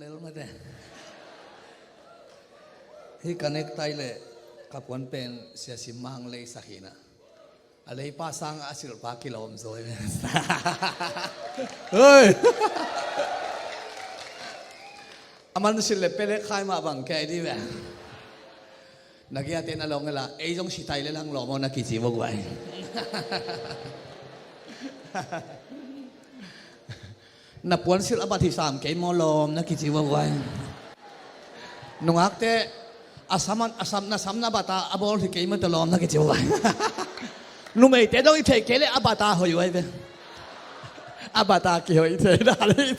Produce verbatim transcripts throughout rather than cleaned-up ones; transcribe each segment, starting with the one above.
Lel mate. Hih ka nektai le ka puan pen Sia Sim Mang lei sak hi na. A leipa sang a silpa kilawm zaw hi ve. Hei! A man sil le pelek khai mah bang kei di ve. Na giate na lawng ela, ei zong sitai le lang lawm aw na kici vok vai. Na puansilh a bat hi sam kei maw lawm na kici vok vai. Nungakte a sam, a sam, na sam na bata a bawl hi kei maw ta lawm na kici vok vai. Numeite dong i theih kei le a bata hoih vai ve. A bata kihoih thei na le.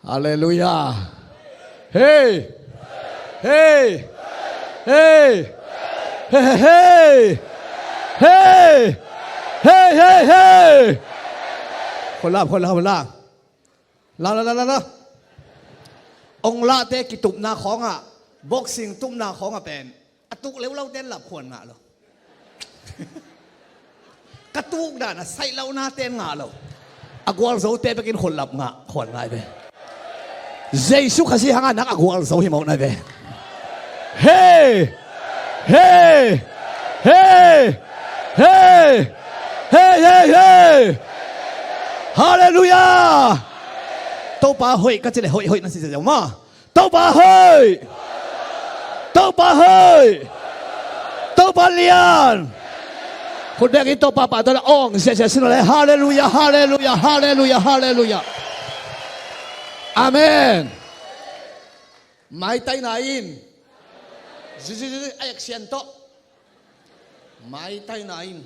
Halleluiah. Hei! Hei! Hei! Hei, hei, hei! Hei! Hei, hei, hei! Khua lap, khua lap, khua lap. La, la, la, la, la. Ong lahte kitupna khawngah, boxing tupna khawngah pen a tuk leulaute'n lap khuan ngah lo. Ka tuk dan a saih launate'n ngah lo. A gualzote bekin khuan lap ngah khuan ngai ve. Jesu Khazih hangah nak a gualzo hi mawk nai ve. Hei! Hei! Hei! Hei! Hei! Hei! Hei! Halleluiah! Topa hoih ka ci le hoih hoih na ci zia maw. Topa hoih! Topa hoih! Topa lian! Khut bengin Topa pahtawi na ong ziahziah sin le. Halleluiah, halleluiah, halleluiah, halleluiah. Amen. Maitai na in. Zi, zi, zi, zi, a action tawh. Maitai na in.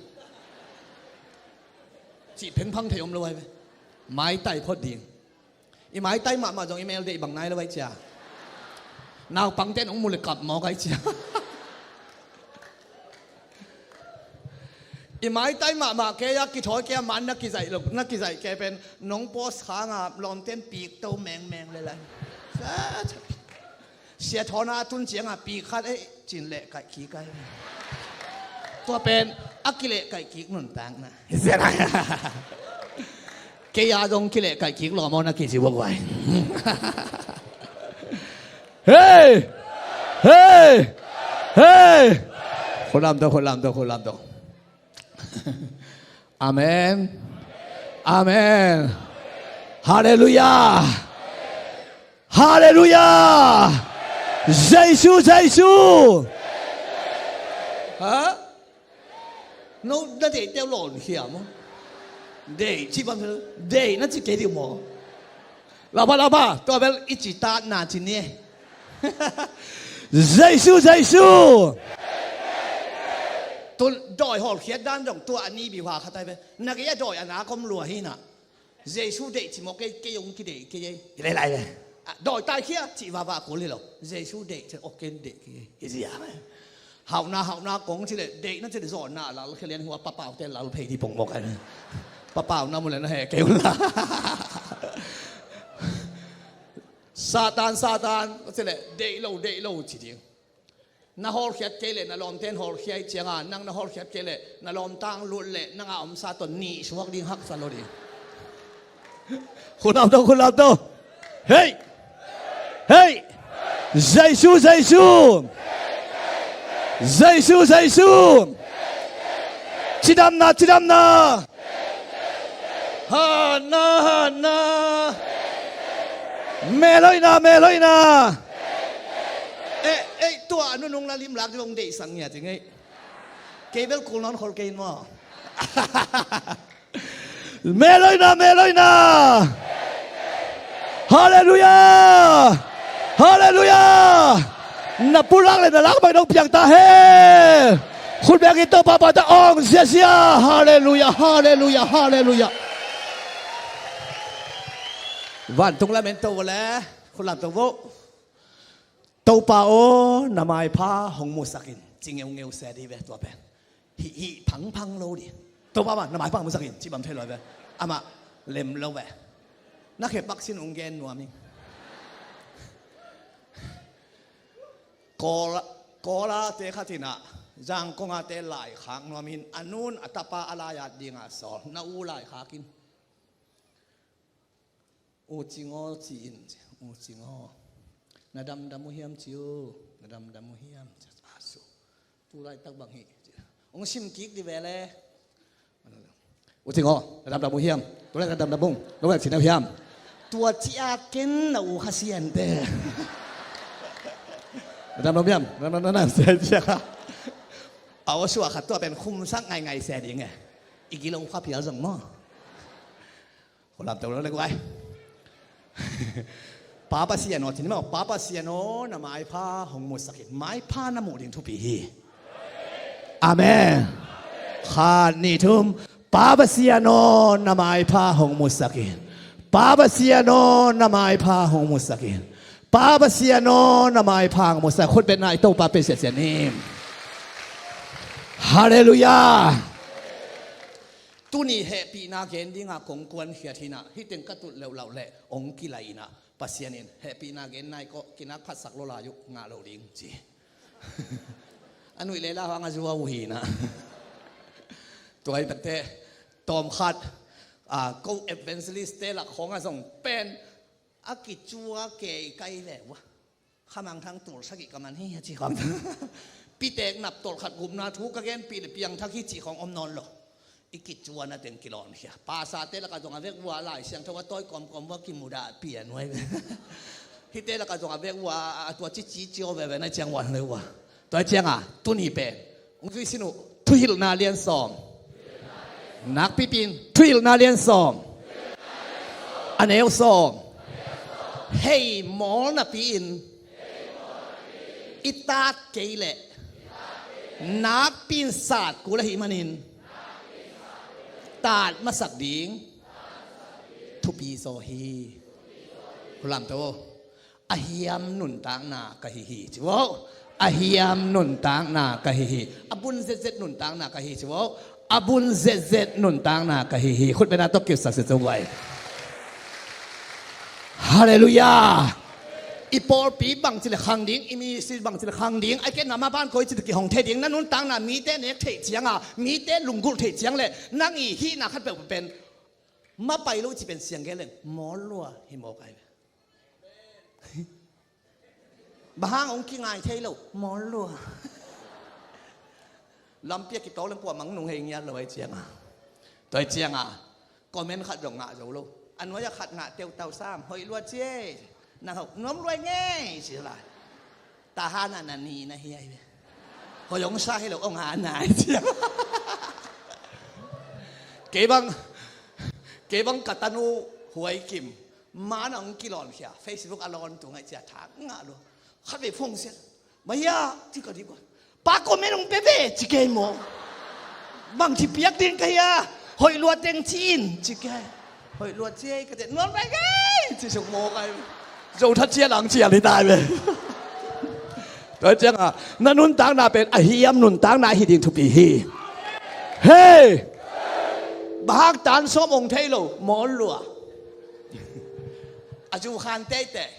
Cih phengphang thei om lo ai ve. Maitai phot ding. I maitai mahmah zong i mel deih bang nai lo ai cia. Naupangte nong mu le kap mawk ai cia. I maitai mahmah kei a kithawi kei a man na kizaih lo, na kizaih kei pen nong pawskhang a lawmten pikto mengmeng le lai. Sa, sa. Sia thawn a tun ciangah pik khat ei cin leh kaih kik ai. Tua pen a kileh kaih kik nuntakna. Kei a zong kileh kaih kik lawm aw na kici vok vai. Hei! Hei! Hei! Khulam to, khulam to, khulam to. Amen. Amen. Halleluiah. Halleluiah. Jesu, Jesu. Ha? No, na deih teu lawn hiam? Deih ci bang, deih na ci kei dih maw? Lapa, lapa, tua bel i ci tatna ci ni. Jesu, Jesu. Tun dawi hawlkhiat dan dong tua a ni biuha khat ai ve. Na kei a dawi a na kom lua hi na. Jesu deih ci maw kei, kei ong kideih kei ei. Hi lai lai ve. Dawi tai khia ci vava kul hi lo. Jesu deih ci ok kei deih kei ei. Hi zia ve. Hauhna, hauhna kong ci le, deihna ci le zawhna lal khia lian hua papaute lal phei di pongmawk ai. Papau na mu le na he kei un la. Satan, Satan, ci le, deih lo, deih lo ci ding. Na hawlkhiat kei le, na lawmten hawlkhia i cianga, nang na hawlkhiat kei le, na lawmtang lut le, nang a omsa ton nih suak ding haksa lo ding. Khulap to, khulap to. Hei! Hei! Jesu, Jesu! Jesu, Jesu! Cidamna, cidamna! Hatna, hatna! Melhoihna, melhoihna! Eh, eh, tua a nunung la limlak ding hong deihsak ngia ci ngei. Kei bel kul nawn khol kei in maw? Melhoihna, melhoihna! Halleluiah! Halleluiah! Na pulak le na lak bang dong piang ta he. Khut bengin Topa pata ong ziazia. Halleluiah, halleluiah, halleluiah. Vantung lamen to le. Khut lam to vo. Topa aw, na maipha hong musak in. Ci ngeungeu se di ve tua pen. Hih, hih phangphang lo di. Topa mah, na maipha hong musak in. Ci bang thei lo ve. Amah lem lo ve. Na khe pak sin ung gen nuam ing. Kawl, Kawl a te khat in ah, Zangkong a te laikhak nuam in, a nun a tapa a lai at ding a sawl. Na u laikhak in. U Cing aw ci-in, U Cing aw, na damdam uh hiam ci uh, na damdam uh hiam ci a su. Tu laitak bang hi ci. Hong sim kik di ve le. U Cing aw, na damdam uh hiam? Tu laitak damdam ung, na wek ci na uh hiam? Tua ci a ken na u Kha Sian te. Na damdam uh hiam? Na, na, na, na, sia, sia. A aw sua khat tua pen khumsak ngaingai se ding e. I gilo kha phial zong maw. Ko lamto lo le guai. Pa Pasian aw, ci ni maw, Pa Pasian aw, na maipha hong musak in. Maipha na muh ding thupi hi. Amen. Khat, nih, thum. Pa Pasian aw, na maipha hong musak in. Pa Pasian aw, na maipha hong musak in. Pa Pasian aw, na maipha hong musak. Khut betna i Topa pe siasia ni. Halleluiah. Tuni hehpihna gen dinga kong kuankhiat hi-in ah, hih teng ka tut leuhlauh leh hong kilai in ah, Pasian in hehpihna gen nai kawh, kinak phatsak lo lai uh, ngah lo ding ci. A nuih le la hang a zua uh hi-in ah. Tua hi pente, tawm khat, a, ko evangelist te lak khawng a zong pen a kicua kei kai ve ua. Khamang thang tul sagih ka man hi a ci khawng. Pitek nap tolh khat gupna thu ka genpih le piangthak hi cih khawng om nawn lo. I kicuana teng kilawnkhia. Pastor te lakah zong a vek ua, Lai Siangtho a tawi kawmkawm ua kimudahpih a nuai ve. Hihte lakah zong a vek ua, a tua cici cio veve na ciang ua le ua. Tua cianga tuni pen hong zui sin uh, Thuhilhna lian sawm. Nakpipi in Thuhilhna lian sawm, a neu sawm. Hei mawl napi-in i tat kei leh nakpi-in sat kul ahih manin tat masak ding thupi zaw hi. Ko lamto. A hiam nuntakna ka hi hi ci vo. A hiam nuntakna ka hi hi. A bun zetzet nuntakna ka hi ci vo. A bun zetzet nuntakna ka hi hi. Khut betna tawh kipsak se co guai. Halleluiah. I pawlpi bangci le khang ding, i ministry bangci le khang ding, a kei na ma ban koi ci le kihong thei ding, na nuntakna mite nek theih cianga, mite lunggulh theih ciang le nang i hihna khat peuh pen mapai lo ci pen siang gen leng mawl lua hi mawk ai ve. Bang hang hong kingai thei lo, mawl lua. Lampi a kitawk leng kua mang nung hei ngiat lo ai cianga. Tua ai cianga comment khat zong ngah zo lo. A nuai a khat ngah teutau sam, hoih lua cie. Nang hauh nuam lua ngei ci lai. Tahan a na ni na hi ai ve. Hoih hong sa hi lo, hong ha nai ciang. Kei bang, kei bang ka tanu Huai Kim man a hong kilawnkhia, Facebook a lawn tu ngaih cia thak ngah lua. Khat vei phone sia. Maya ci ka dik ua. Pa comment hong pe ve ci kei maw. Bangci piak ding ka hia. Hoih lua teng ci in ci kei. Hoih lua ci ei ka te nuam bai kei ci suk maw kai. Zo that cia lang cia li tai ve. Tua cianga na nuntakna pen a hiam nuntakna hi ding thupi hi. Hei. Bang hang tan sawm hong thei lo mawl lua. A zu khan teitei.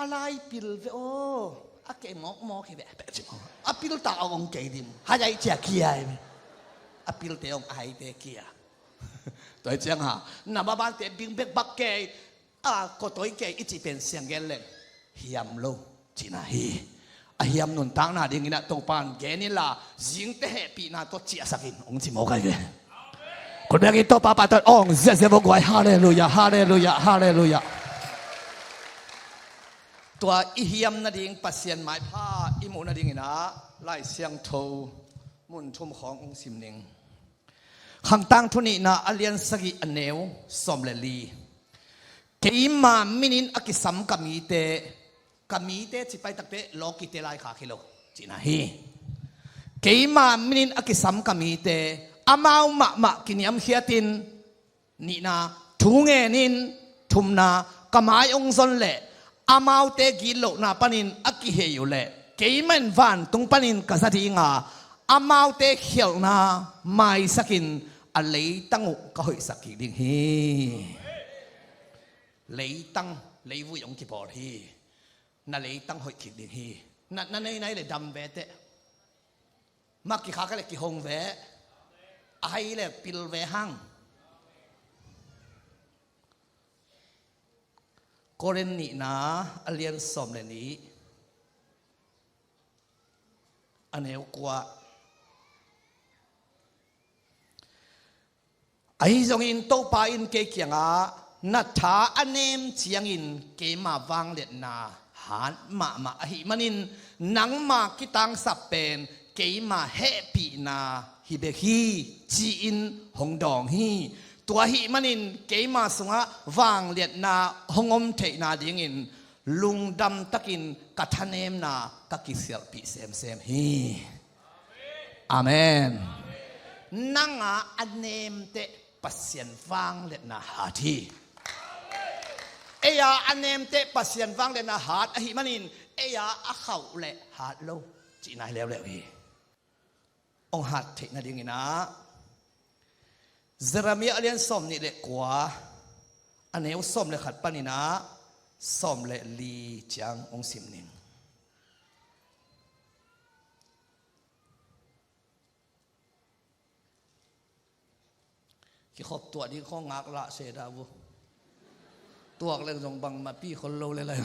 A lai pil ve aw. A kei mawkmawk hi ve. A pil ta a hong kei dim. Hai ai cia kia hi ve. A pilte hong a haite kia. Tua ai cianga na babante bing bek bak kei. A kotoi kei i cih pen siang gen leng hiam lo cihna hi. A hiam nuntakna dingin ah Topan gen inla zingte hehpihna tawh ciahsakin hong ci mawk ai ve. Khut bengin Topa pahtawi hong ziahziah vo guai. Halleluiah, halleluiah, halleluiah. Tua i hiam nading Pasian maipha i muh nadingin ah Lai Siangtho mun thum khawng hong sim ning. Khangtang Thu nihna a lian sagih a neu sawm le li. Keima minin a kisam ka mite, ka mite ci paitakte lawkite laikhak hi lo cihna hi. Keima minin a kisam ka mite amau mahmah kiniamkhiatin, nihna, thu ngenin, thumna, ka mai hong zon leh amaute gitlohna panin a kihei uh leh keimah in vantung panin ka za dinga amaute khialhna maisakin a leitang uh ka hoihsak kik ding hi. Leitang, leivui hong kibawl hi. Na leitang hoih kik ding hi. Na, na nei nai le dam ve teh. Mak kikhak le kihong ve. A hai le pil ve hang. Korin nihna a lian sawm le nih, a neu kua. Ahi zongin Topa in kei kiangah na tha a nem ciangin keima vangliatna hat mahmah ahih manin, nangma kitangsap pen keima hehpihna hi bek hi, ci-in hong dawng hi. Tua ahih manin keima sungah vangliatna hong om theihna dingin lungdam takin ka thanemna ka kisialhpih semsem hi. Amen. Nanga a nemteh Pasian vangliatna hat hi. Eia a nemteh Pasian vangliatna hat ahih manin, eia a khauh leh hat lo cihna hi leuleu hi. Hong hat theih nadinginah Jeremiah a lian sawm nih le kua, a neu sawm le khat paninah sawm le li ciang hong sim ning. Kikhop tuah ding khawng ngak lah se dah uh. Tuak leng zong bangmah pi khol lo le lai.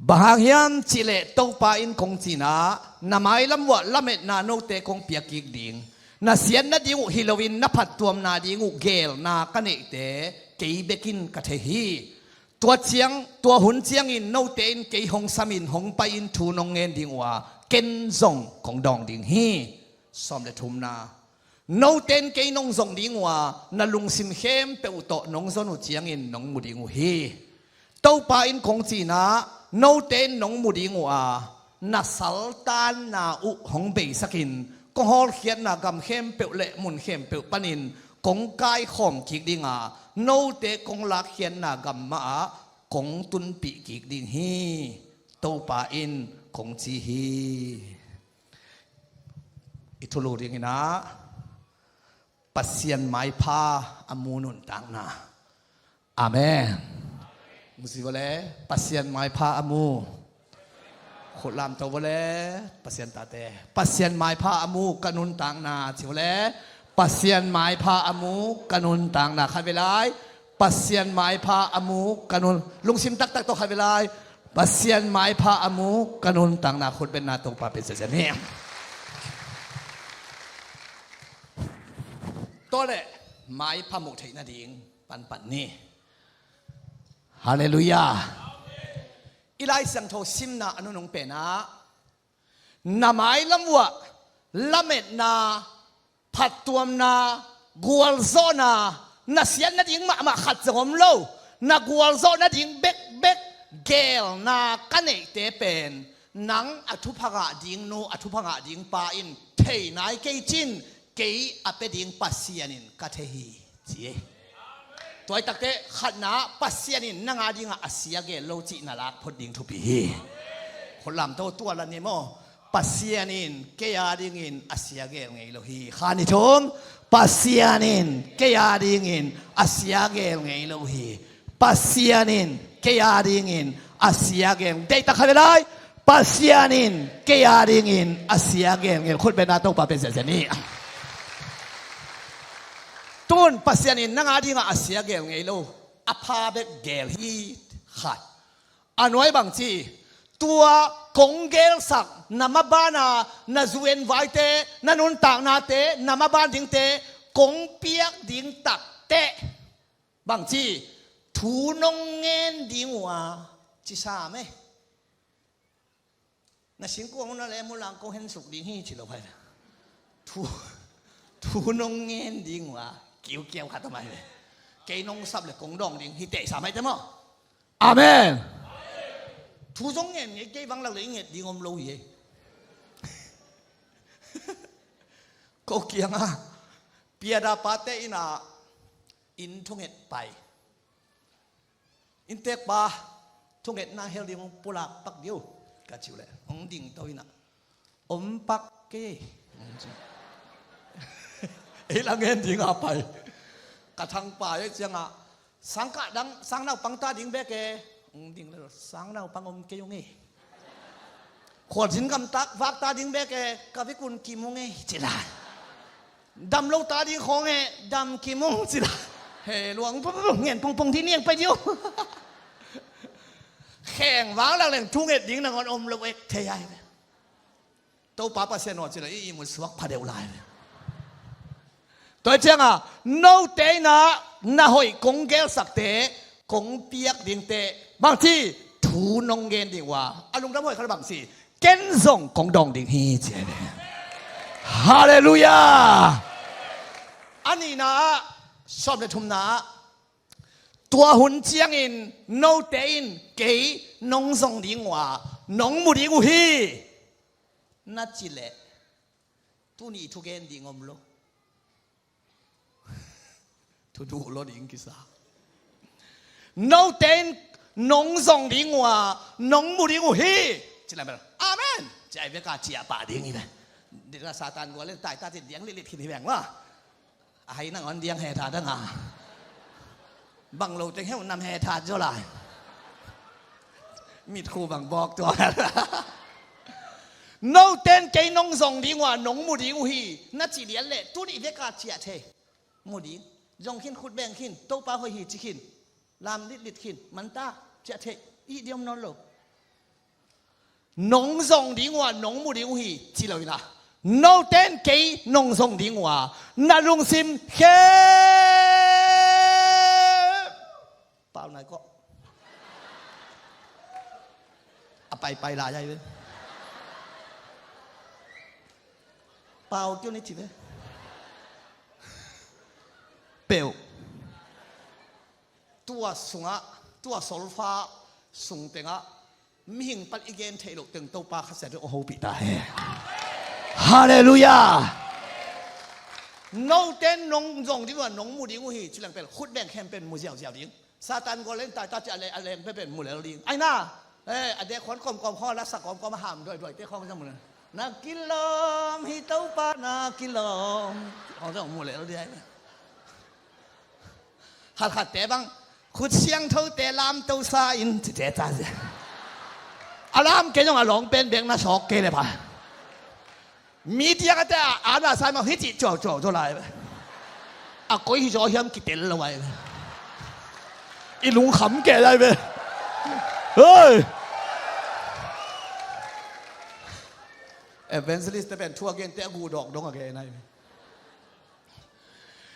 Bang hang hiam cihleh Topa in kong cinah, na mailam uah lametna note kong piak kik ding. Na siatna ding uh hi loin na phattuamna ding uh geelna ka neihte kei bekin ka thei hi. Tua ciang, tua hun ciangin note in kei hong samin hong pai-in thu nong ngen ding uh a, ken zong kong dawng ding hi. Sawm le thumna. Note in kei nong zong ding uh a, na lungsim khempeuh tawh nong zon uh ciangin nong mu ding uh hi. Topa in kong cinah, note in nong mu ding uh a, na saltanna uh hong beisakin kong hawlkhiatna gam khempeuh le mun khempeuh panin kong kaikhawm kik ding a, note kong lakkhiatna gam mahah kong tunpih kik ding hi, Topa in kong ci hi. I thulu dinginah Pasian maipha a mu nuntakna. Amen. Musi vawle, Pasian maipha a mu. Khut lamto vawle, Pasian tate. Pasian maipha a mu ka nuntakna. Ci vawle, Pasian maipha a mu ka nuntakna. Khat vei lai. Pasian maipha a mu ka nun. Lungsim taktak tawh khat vei lai. Pasian maipha a mu ka nuntakna. Khut betna Topa pe zia zia ni. Tawleh maipha muh theih nading panpan ni. Halleluiah. I Lai Siangtho simna a nunung penah na mailam uah lametna, phattuamna, gualzawhna, na siat nading mahmah khat zong om lo, na gualzawh nading bekbek geelna ka neihte pen nang a thupha ngah ding nu, a thupha ngah ding pa in thei nai kei cin, kei a pia ding Pasian in ka thei hi, ci hi. Tua hi takteh khatna, Pasian in nang a dingah a sia geel lo cih na lak phot ding thupi hi. Khut lamto, tua la ni maw. Pasian in kei a dingin a sia geel ngei lo hi. Khan i thum. Pasian in kei a dingin a sia geel ngei lo hi. Pasian in kei a dingin a sia geel. Deihtak khat vei lai. Pasian in kei a dingin a sia geel ngei. Khut betna Topa pe zia zia ni. Tun Pasian in nang a dingah a sia geel ngei lo, a pha bek geel hi. Khat. A nuai bang ci, tua kong geelsak na mabana, na zu en vaite, na nuntaknate, na maban dingte kong piak ding takteh bang ci, thu nong ngen ding uh a, ci sam e. Na singkuang uh na lem uh lang kong hensuk ding hi ci lo hai. Thu, thu nong ngen ding uh a, kiukiau khat om hai ve. Kei nong sap le kong dawng ding hi teh sam hai te maw. Amen. Thu zong ngen ngei kei bang lak le i nget ding om lo hi ei. Ko kiangah piada pate innah inn thunget pai. Inntekpa, thungetna hel ding hong pulak pak dih o, ka cih uh leh hong dingto innah om pak kei. Ei la ngen ding a pai. Ka thangpa ei ciangah sangkah dang, sangnaupang ta ding bek e. Hong ding le sangnaupang om kei ung e. Khualzin gamtak vak ta ding bek e, ka vik un kim ung e, ci lai. Dam lo ta ding khawng e, dam kim ung, ci lai. He luang, ngen pongpong dih niang pai dih uh. Kheng vang lang leng thu nget ding nangawn om lo ek thei ai ve. Topa Pasian aw ci lo i ihmut suak pha deuh lai ve. Tua ciangah note in ah na hoih kong gelsakte, kong piak dingte bangci thu nong gen ding uh a, a lungdam hoih khat bangci, ken zong kong dawng ding hi ci ai ve. Halleluiah. A nihna ah, sawm le thumna ah, tua hun ciangin note in kei nong zong ding uh a, nong mu ding uh hi na ci leh, tuni thugen ding om lo. Thu duh lo ding kisa. Note in nong zong ding uh a, nong mu ding uh hi ci leh bel, amen ci ai ve ka ciah pah ding hi ve. Dina Satan gual in taita cin diang litlit khin hi veng maw. A hai nangawn diang he tha dang a, bang lo teng heu nam he tha zaw lai. Mitkhu bang bawk tua. Note in kei nong zong ding uh a, nong mu ding uh hi na ci lian leh, tuni vek a ciah thei. Mu ding. Zong khin, khut beng khin, Topa hoih hi ci khin. Lam litlit khin, manta ciah thei. Ih diom nawn lo. Nong zong ding uh a, nong mu ding uh hi ci lo in a, note in kei nong zong ding uh a, na lungsim khem. Pau nai kawh. A paipai lai ai ve. Pau kio ni ci ve. Peuh. Tua sungah, tua solfa sung tengah mihing pan i gen theih loh teng Topa Kha Siangtho in hong hopih ta hen. Halleluiah. Note in nong zong ding uh a, nong mu ding uh hi ci leng pen khut beng khem pen mu ziauziau ding. Satan gual in taita ci a le, a leng pen pen mu lel ding. Ai na, eh, a dek khuan kawmkawm khawng, a lasak kawmkawm, a ham duaiduaite khawng zong mu lel. Na kilawm hi Topa, na kilawm khawng zong mu lel ding ai na. Khatkhatte bang, khut siangthote lamto sa in cite ca zia. A lam kei zong a lawng pen bek na sawk kei le pha. Mi tiang a te a, a na sai mah hih cih cuaucuau zaw lai ve. A koi hi zaw hiam kitel lo ai ve. I lungkham kei lai ve. Hei! Evangelist te pen thu a gen te a gu dawk dong a gen ai ve.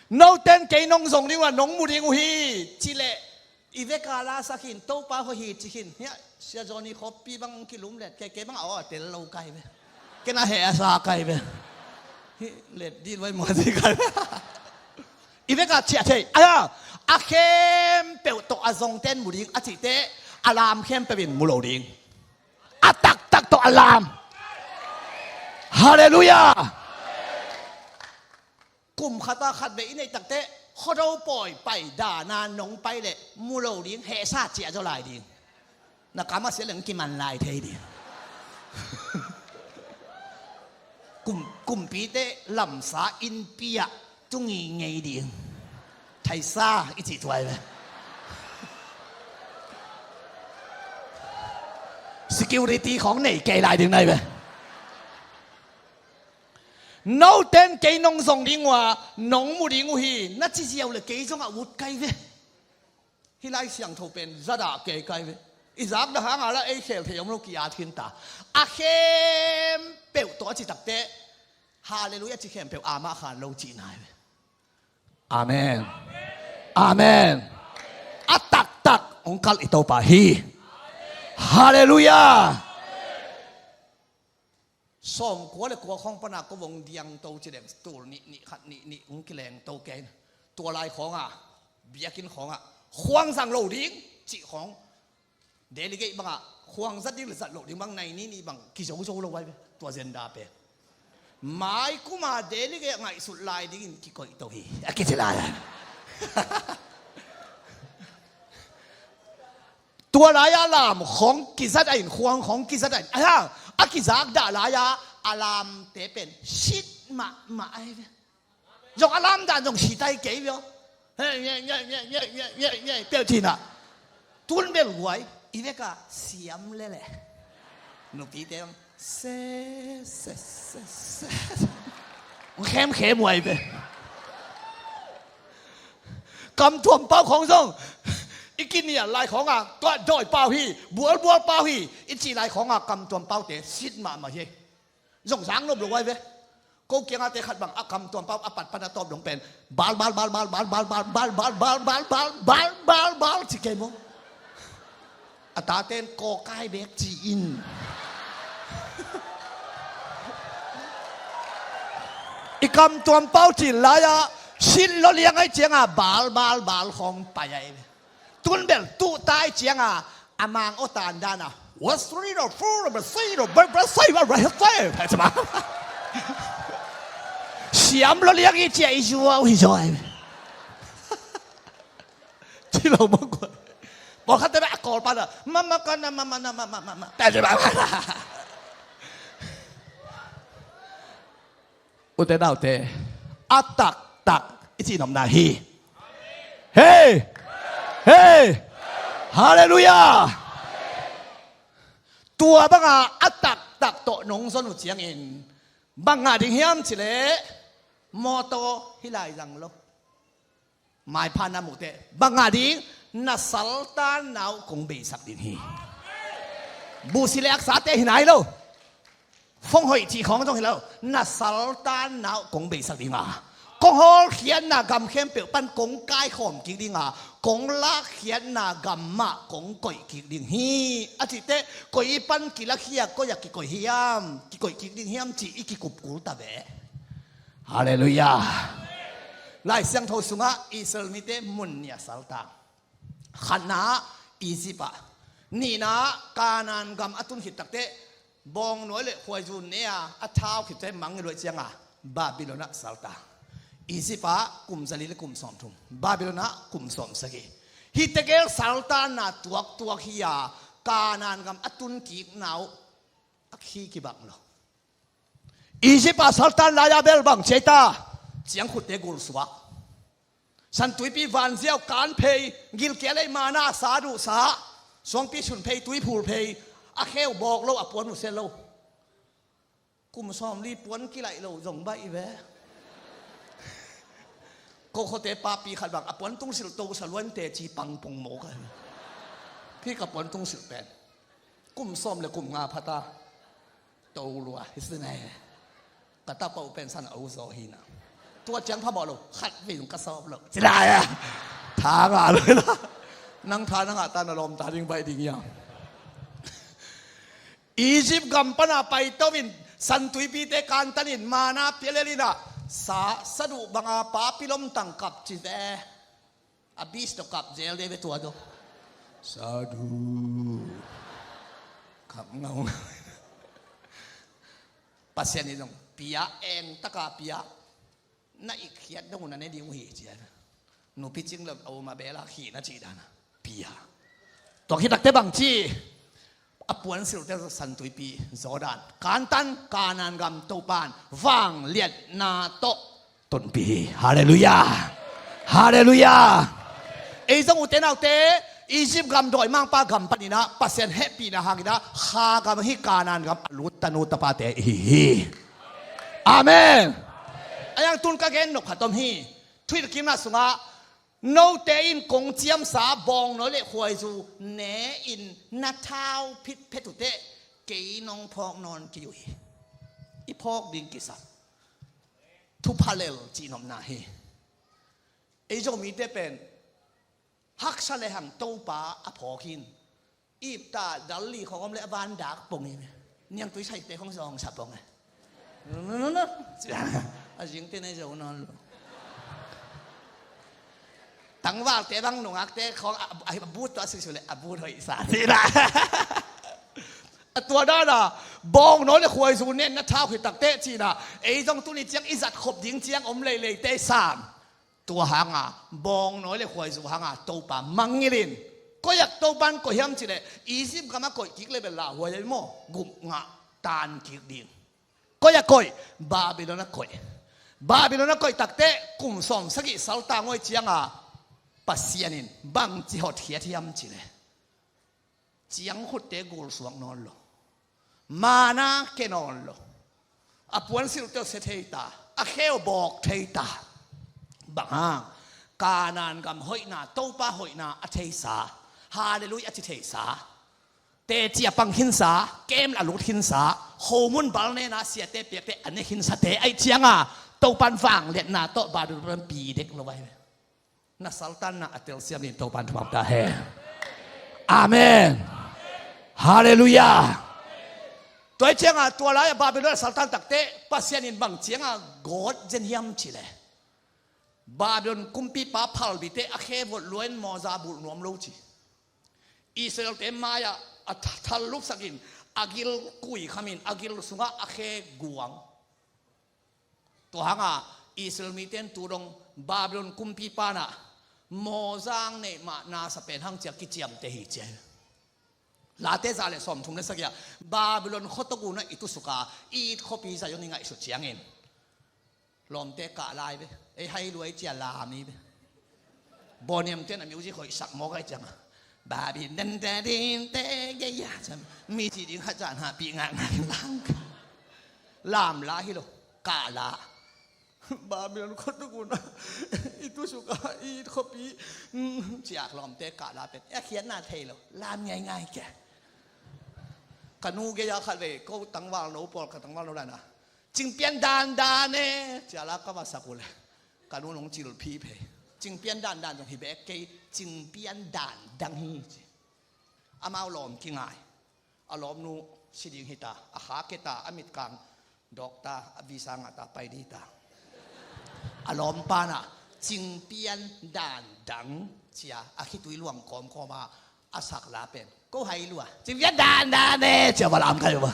Note in kei nong zong ding uh a, nong mu ding uh hi ci leh, i vek a la sak khin, Topa hoih hi ci khin. Hiah Sia Johnny khoppi bang kilum let kei, kei bang a aw a tel lo kai ve. Ken a heh a sa kai ve. Hih let dih luai mua ci kai ve. I vek a ciah thei. Ai a, a khempeuh tawh a zongte in mu ding a cihte, a lam khempeuh in mu lo ding. A taktak tawh a lam. Halleluiah. Kum khat a khat vei i neih takteh, Khuado pawi pai dan a nong pai leh mu lo ding, hehsa ciah zaw lai ding. Na kam a sia leng kiman lai thei ding. Kum, kumpite lamsa innpi ah tu ngeingei ding. Thaisa i cih tuai ve. Security khawng nei kei lai ding nai ve. Note in kei nong zong ding uh a, nong mu ding uh hi na ci ziau le kei zong a ut kai ve. Hih Lai Siangtho pen zadah kei kai ve. I zakdah hang a la ei khel thei om lo ki-at khin ta. A khempeuh tawh a ci takteh, Halleluiah ci khempeuh amah khan lo cihna hi ve. Amen. Amen. A taktak hong kalh i Topa hi. Halleluiah. Sawmkua le kua khawng pana ko vong diangto ci leng, tul nih, nih khat, nih, nih hong kilengto kei na. Tua lai khawngah, biakinn khawngah, khuang zang lo ding cih khawng. Delegate bangah khuang zat ding le zat loh ding bang nai ni nih bang kizozo lo ai ve. Tua zenda pen mai kuma delegate ngaihsut lai dingin kikoih to hi a kici lai. Tua lai-a lam khawng kizat a in, khuang khawng kizat a in, a hang a kizak dah lai-a a lamte pen sit mahmah ai ve. Zong a lam dan zong sit ai kei ve aw. He, ye, ye, ye, ye, ye, ye, ye, peuh cina. Tun bel guai i veka siam lele. Nupite bang se, se, se, se. Khem khem uai ve. Kamtuam pau khawng zong i kinial lai khawngah tua dawi pau hi, bualbual pau hi i cih lai khawngah kamtuam paute sit mahmah hi. Zong zang nop lo ai ve. Ko kiangah te khat bang a kamtuam pau a patpat a tawp dong pen bal bal bal bal bal bal bal bal bal bal bal bal bal bal ci kei maw? A tate in kawkai bek ci in. I kamtuam pau cin lai-ah sit lo liang ai ciangah bal bal bal khawng pai ai ve. Tun bel tuh tai cianga a mang aw tan dana. Siam lo liang i cia i zuau hi zaw ai. Ci lo mawk kua. Bawlkhat te a kawl pana mama kana mama na mama mama. Ute naute, a taktak i cih nopna hi. Hei! Hei! Halleluiah! Tua banga a taktak tawh nong zon uh ciangin bang ngah ding hiam cileh mawtaw hi lai zang lo. Maipha na muhteh bang ngah ding, na saltanna uh kong beisak ding hi. Buhsi le aksate hi nai lo. Fong hoih cih khawng zong hi lo. Na saltanna uh kong beisak ding a, kong hawlkhiatna gam khempeuh pan kong kaikhawm kik ding a, kong lakkhiatna gam mah kong koih kik ding hi. A cihteh koi pan kilakhia, koi a kikoih hiam, kikoih kik ding hiam cih i kikupkul ta ve. Halleluiah. Lai Siangtho sungah Israel mite mun nih a saltang. Khatna ah Egypt ah, nihna ah Kanaan gam a tun khit takteh bawngnawi le khuaizu ne-a a thau khit takteh mang i luai cianga Babylon ah saltang. Egypt ah kum zali le kum sawmthum, Babylon ah kum sawmsagih. Hih tegel saltanna tuaktuak hi-a Kanaan gam a tun kikna uh a khi kibang lo. Egypt ah saltan lai-a bel bang ci ai ta? Ciangkhutte gulsuak. Santuipi vanziau kan phei, gilkial ei mana sa duhsa, suangpi sun phei, tuiphul phei, a kheu bawk lo, a puan uh se lo. Kum sawmli puan kilaih lo zong baih ve. Ko khuate papi khat bang a puan tungsilh to sa luan teci pangpung mawk a hi. Khi ka puan tungsilh pen kum sawm le kum nga phata. To lua hi si nai. Ka tapa uh pen san a uzaw hi na. Tua ciang phamawh lo, khat vei zong ka sawp lo. Ci lai a. Tha ngah lo hi la. Nang tha na ngah ta na lawm ta ding baih ding hiam? Egypt gam pana paito in santuipite kantanin mana pia lel in a, sa saduh banga papi lomtang kap ci ve. A bis tawh kap zel de ve tua do. Sadu. Kap ngaungau. Pasian in zong pia, eng taka pia. Na ikkhiat dong uh na ne ding uh hi cian. Nupi cing lo a um a bela khihna cih dana pia. Tua khit takte bang ci? A puan silhte santuipi Jordan kantan, Kanaan gam Topan vangliatna tawh tonpih hi. Halleluiah. Halleluiah. Ei zong ute naute, Egypt gam dawimangpa gam paninah Pasian hehpihna hanginah kha gam hi Kanaan gam a lut tanu tapate ihi hi. Amen. A yang tun ka gen nop khat om hi. Thuhilhkikna sungah note in kong ciamsa bawngnawi le khuaizu ne-in na thau phitphet uhteh kei nong phawk nawn kei uh hi. I phawk ding kisam. Thupha lel cihnopna hi. Ei Zomite pen haksa le hang Topa a phawk hin. Ipta dal li khawng om le a van dak pong hi. Niangtui saite khawng zawngsa pong e. A zingte nei zo nawn lo. Tangvalte bang nungakte khawng a, a, a but tawh a suisuh le a but hoihsa. A tua dana bawngnawi le khuaizu nen na thau khit takteh cihna ei zong tuni ciang i zat khop ding ciang om leileite sam. Tua hanga bawngnawi le khuaizu hanga Topa mangngilhin. Koiak Topan koih hiam cileh Egypt gama koih kik le bel lauhuai ahi maw? Gupngah tan kik ding. Koiak koih? Babylon a koih. Babylon a koih takteh kum sawm sagih saltang huai cianga Pasian in bangci hotkhiat hiam cileh ciangkhutte gulsuak nawn lo. Mana ke nawn lo. A puansilhte uh se thei ta. A kheu bawk thei ta. Bang hang? Kanaan gam hoihna, Topa hoihna a theisa, halleluiah a ci theisa, teci a pang khinsa, kem a lut khinsa, khomun bal nena siate piakte a ne khinsate ahih cianga Topan vangliatna tawh Babylon pi dek lo ahi ve. Na saltanna a telsiam in Topan thupha ta hen. Amen. Halleluiah. Tua ahih cianga tua lai-ah Babylon a saltan takte Pasian in bang cianga gawt zen hiam cih leh, Babylon kumpipa phalbite a khe vot lua in mawza bulh nuam lo ci. Israelte mai-ah a tha-, thal lupsakin a gil kuikhamin a gil sungah a khe guang. Tua hanga Israel mite in tu dong Babylon kumpipa in ah mawza neih mah nasa pen hang cia kiciamteh hi ci ahi. Late za le sawmthum le sagih ah Babylon khuatuk unah i tusuka i it khuapi Zion i ngaihsut ciangin lawmte kah lai ve. Ei hai luai cia lam hi ve. Bawniamte in a music hoihsak mawk ahi cianga Babi nante dinte geia ciang mi ci ding hacan hahpih ngakngak in lam. Lam la hi lo. Kah la. Babylon khuatuk unah i tusuka i it khuapi, mm, ciak lawmte kah la pen a khiatna thei lo. Lam ngaingai ke. Ka nu geia khat vei ko tangval no pawl ka tangval no lana Cingpian dandan e cia la ka va sak uh le ka nu nong cil phiphe. Cingpian dandan zong hi bek kei, cingpian dandang hi ci. Amau lawm kingai. A lawmnu si ding hita, a kha keta, a mitkang dawkta, a visa ngahta pai dita. A lawmpa in ah cingpian dandang cia a khitui luang kawmkawma a sak la pen ko hai lua cingpian dandan e cia va lam kai uh a.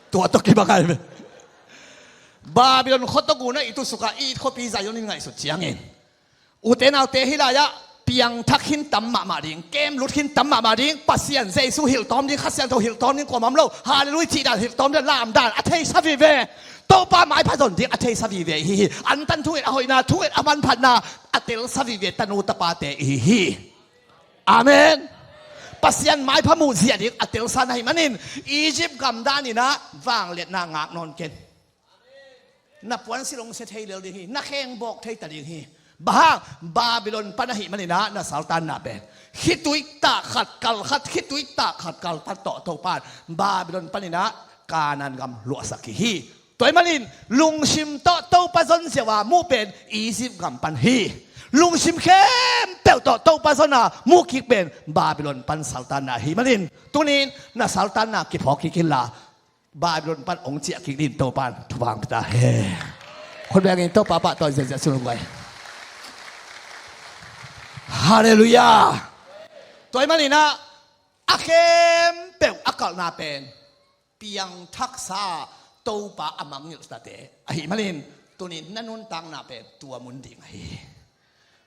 Tua tawh kibang ai ve. Babylon khuatuk unah i tusuka i it khuapi Zion in ngaihsut ciangin ute naute hih lai-ah piangthak khin tam mahmah ding, kem lut khin tam mahmah ding, Pasian Jesu hilhtawm ding, Kha Siangtho hilhtawm ding kuamah om lo, halleluiah cihdan hilhtawm ding, lamdan a theisa vive. Topa maipha zon ding a theisa vive ihi hi. Antan thunget a hoihna, thunget a manphatna a telsa vive tanu tapate ihi hi. Amen. Pasian maipha muh ziah ding a telsa na hih manin Egypt gam danin ah vangliatna ngak nawn ken. Na puansilh hong sia thei lel ding hi, na kheng bawk thei ta ding hi. Bang hang Babylon pan ahih manin ah na saltanna pen khitui tak khat kal khat, khitui tak khat kal khat tawh Topan Babylon panin ah Kanaan gam luahsak hi hi. Tua ahih manin lungsim tawh Topa zon ziau a muh pen Egypt gam pan hi. Lungsim khempeuh tawh Topa zon a muh kik pen Babylon pan saltanna ahih manin tunin na saltanna kiphawk kik inla Babylon pan hong ciah kik ding Topan thupha hong pia ta hen. Khut bengin Topa pahtawi ziahziah sung lungai. Halleluiah. Tua ahih manin ah a khempeuh a kalhna pen piangthaksa Topa a mangngilh tate ahih manin tunin na nuntakna pen tua mun ding ahi.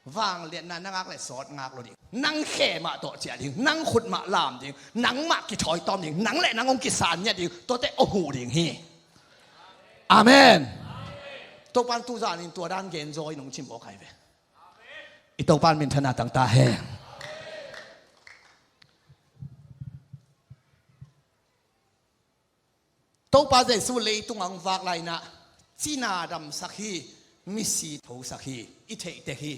Vangliatna na ngak le sawt ngak lo ding. Nang khe mah tawh ciah ding, nang khut mah lam ding, nangmah kithawi tawm ding, nang le nang hong kisan ngiat ding, tuate aw huh ding hi. Amen. Topan tuzanin tua dan genzaw in hong cim aw kai ve. I Topan minthana tangta hen. Topa Jesu leitung a hong vak lai-in ah cina damsak hi, misi thosak hi, i theih tek hi.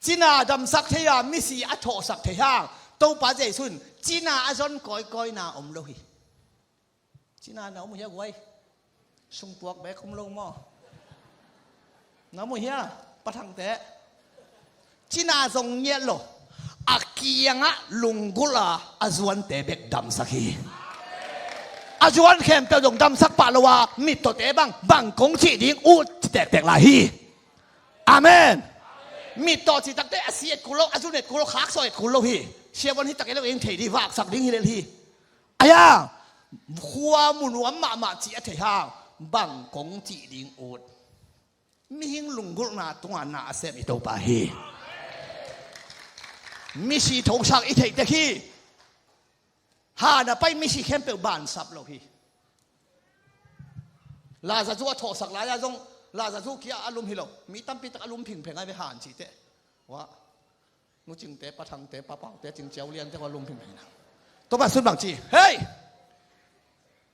Cina damsak thei a misi a thawhsak thei hang Topa Jesu in cina a zon kawikawina om lo hi. Cina na om uh hia guai? Sungpuak bek om lo maw? Na om uh hia? Pathangte cina zong ngiat lo. A kiangah lunggulh a a zuante bek damsak hi. A zuan khempeuh zong damsak pah lo a mittawte bang bang kong cih ding ut ci tektek lai hi. Amen. Mittaw cih takte a si et kul lo, a zun et kul lo, khaksaw et kul lo hi. Siavuan hi tak et lo eng thei dih vaksak ding hi lel hi. Aya khua mu nuam mahmah cih a thei hang bang kong cih ding ut. Mihing lunggulhna tunga na a sem i Topa hi. Misi thosak i theih tek hi. Han a pai misi khempeuh bansap lo hi. Lazazu a thawhsak lai-a zong Lazazu kia a lum hi lo. Mi tampi tak a lum phingpheng ai ve han cihte. Wah. Nu Cingte, Pa Thangte, Pa Paute, Cing Ciau Liante kua lum phingpheng na. Topa sun bang ci. Hei!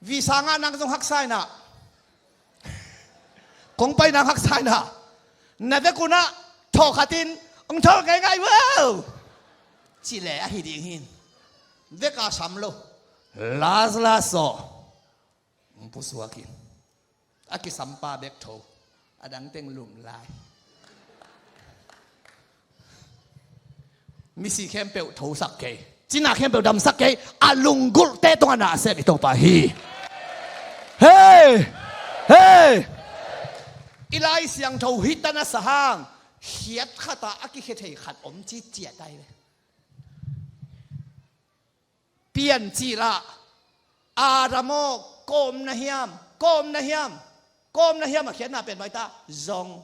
Visa ngah nang zong haksa inah. Kong pai nang haksa inah. Na vek unah Thawh khat in, "Hong thawh ngaingai vo," ci leh ahi ding hi. Vek a sam lo. Lazarus aw, hong pusuak in. A kisampa bek tho, a dang teng lum lai. Misi khempeuh thosak kei, cina khempeuh damsak kei, a lunggulhte tungah na a sem i Topa hi. Hei! Hei! I Lai Siangtho hi tan a sa hang, khiat khat ah a kikhia thei khat om ci ciat ai ve. Piancil ah, Adam aw, kawm na hiam, kawm na hiam, kawm na hiam a khiatna pen maita zong.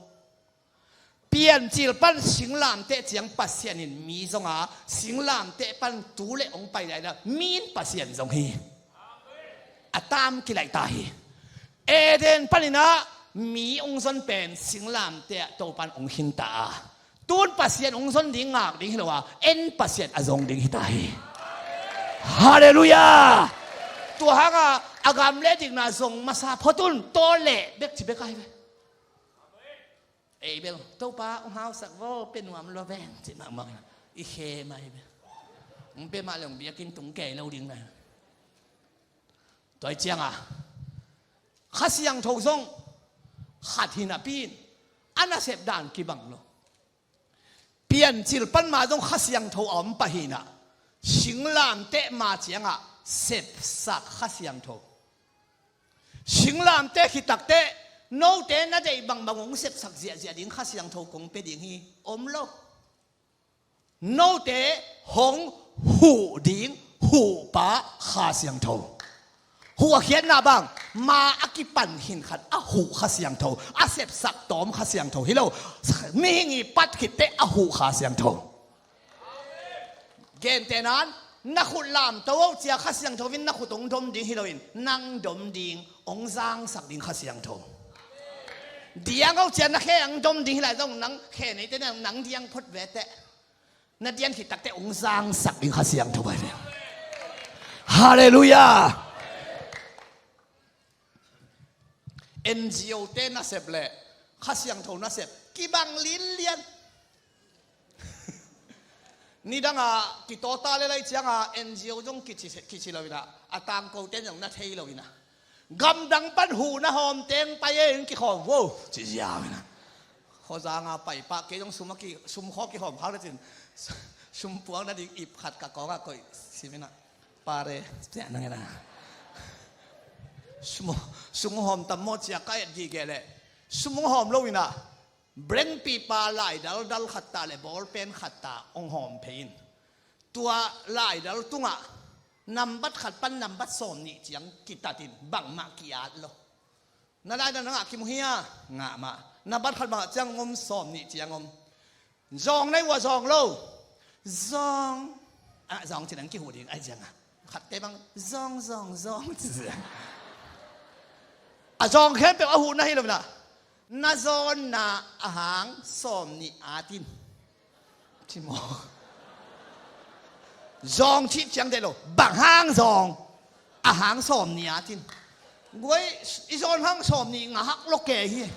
Piancil pan singlamteh ciang Pasian in mi zong a, singlamteh pan tu le hong pai lai la, mi in Pasian zong hi. A tam kilaih ta hi. Eden panin ah mi hong zon pen singlamteh ah Topan hong khinta a, tun Pasian hong zon ding ngak ding hi lo a, en Pasian a zong ding hi ta hi. Halleluiah. Tua hanga a gam le dikna zong masa phot un, tawh leh bek ci bek ai ve. Ei bel, "Topa hong hausak vo, pe nuam lo veng," ci mahmah. I khem ai bel. Hong pe mah le hong biakinn tung kei lo ding na. Tua i cianga Kha Siangtho zong khat hi napi in a nasep dan kibang lo. Piancil pan ma zong Kha Siangtho a om pah hi na. Singlamteh ma ciangah sepsak Kha Siangtho. Singlamteh khit takteh note na deih bangbang hong sepsak ziahziah ding Kha Siangtho kong pia ding hi, om lo. Note hong huh ding huhpa Kha Siangtho. Huh a khiatna bang, ma a kipan hin khat a huh Kha Siangtho, a sepsak tawm Kha Siangtho hi lo. Mihing i pat khitteh a huh Kha Siangtho. Gentehnan, na khut lamto oh cia Kha Siangtho in na khut hong dom ding hi loin, nang dom ding, hong zangsak ding Kha Siangtho. Diang oh cia na khe hong dom ding hi lai zong, nang khe neite nang, nang diang phot veteh. Na dian khit takteh hong zangsak ding Kha Siangtho bai ve. Halleluiah. N G O te nasep le Kha Siangtho nasep kibang linlian. Nidanga kitawta le lai cianga N G O zong kici, kici lo ina, a tangkote zong na thei lo ina. Gamdang pan huhna hawm teng pai e in kikhawm vo ci ziau ina. Khuazanga paipah kei zong sum a ki, sum khaw kihawm khak le cin, sum puak nading ip khat ka kawngah koih sim ina. Pare, ciah nang ina. Sum, sum hawm tam maw cia ka et gige le. Sum hawm lo ina. Brengpipa laidal dal khat ta le bawlpen khat ta hong hawm phei in. Tua laidal tungah nambat khat pan nambat sawm nih ciang kitatin bangmah ki-at lo. Na laidal na ngah kimu hia? Ngah mah. Nambat khat bangah ciang om, sawm nih ciang om. Zawng na hi uh a zawng lo. Zawng. Ah, zawng ci nang kihuh ding ai ciangah. Khatte bang zawng, zawng, zawng ci ciang. A zawng khempeuh a huh na hi lo na. Na zawnna a hang sawm nih atin. Ci maw? Zawng cih ciang deh lo. Bang hang zawng? A hang sawm nih atin. Guai, i zawn hang sawm nih ngah hak lo kei hi.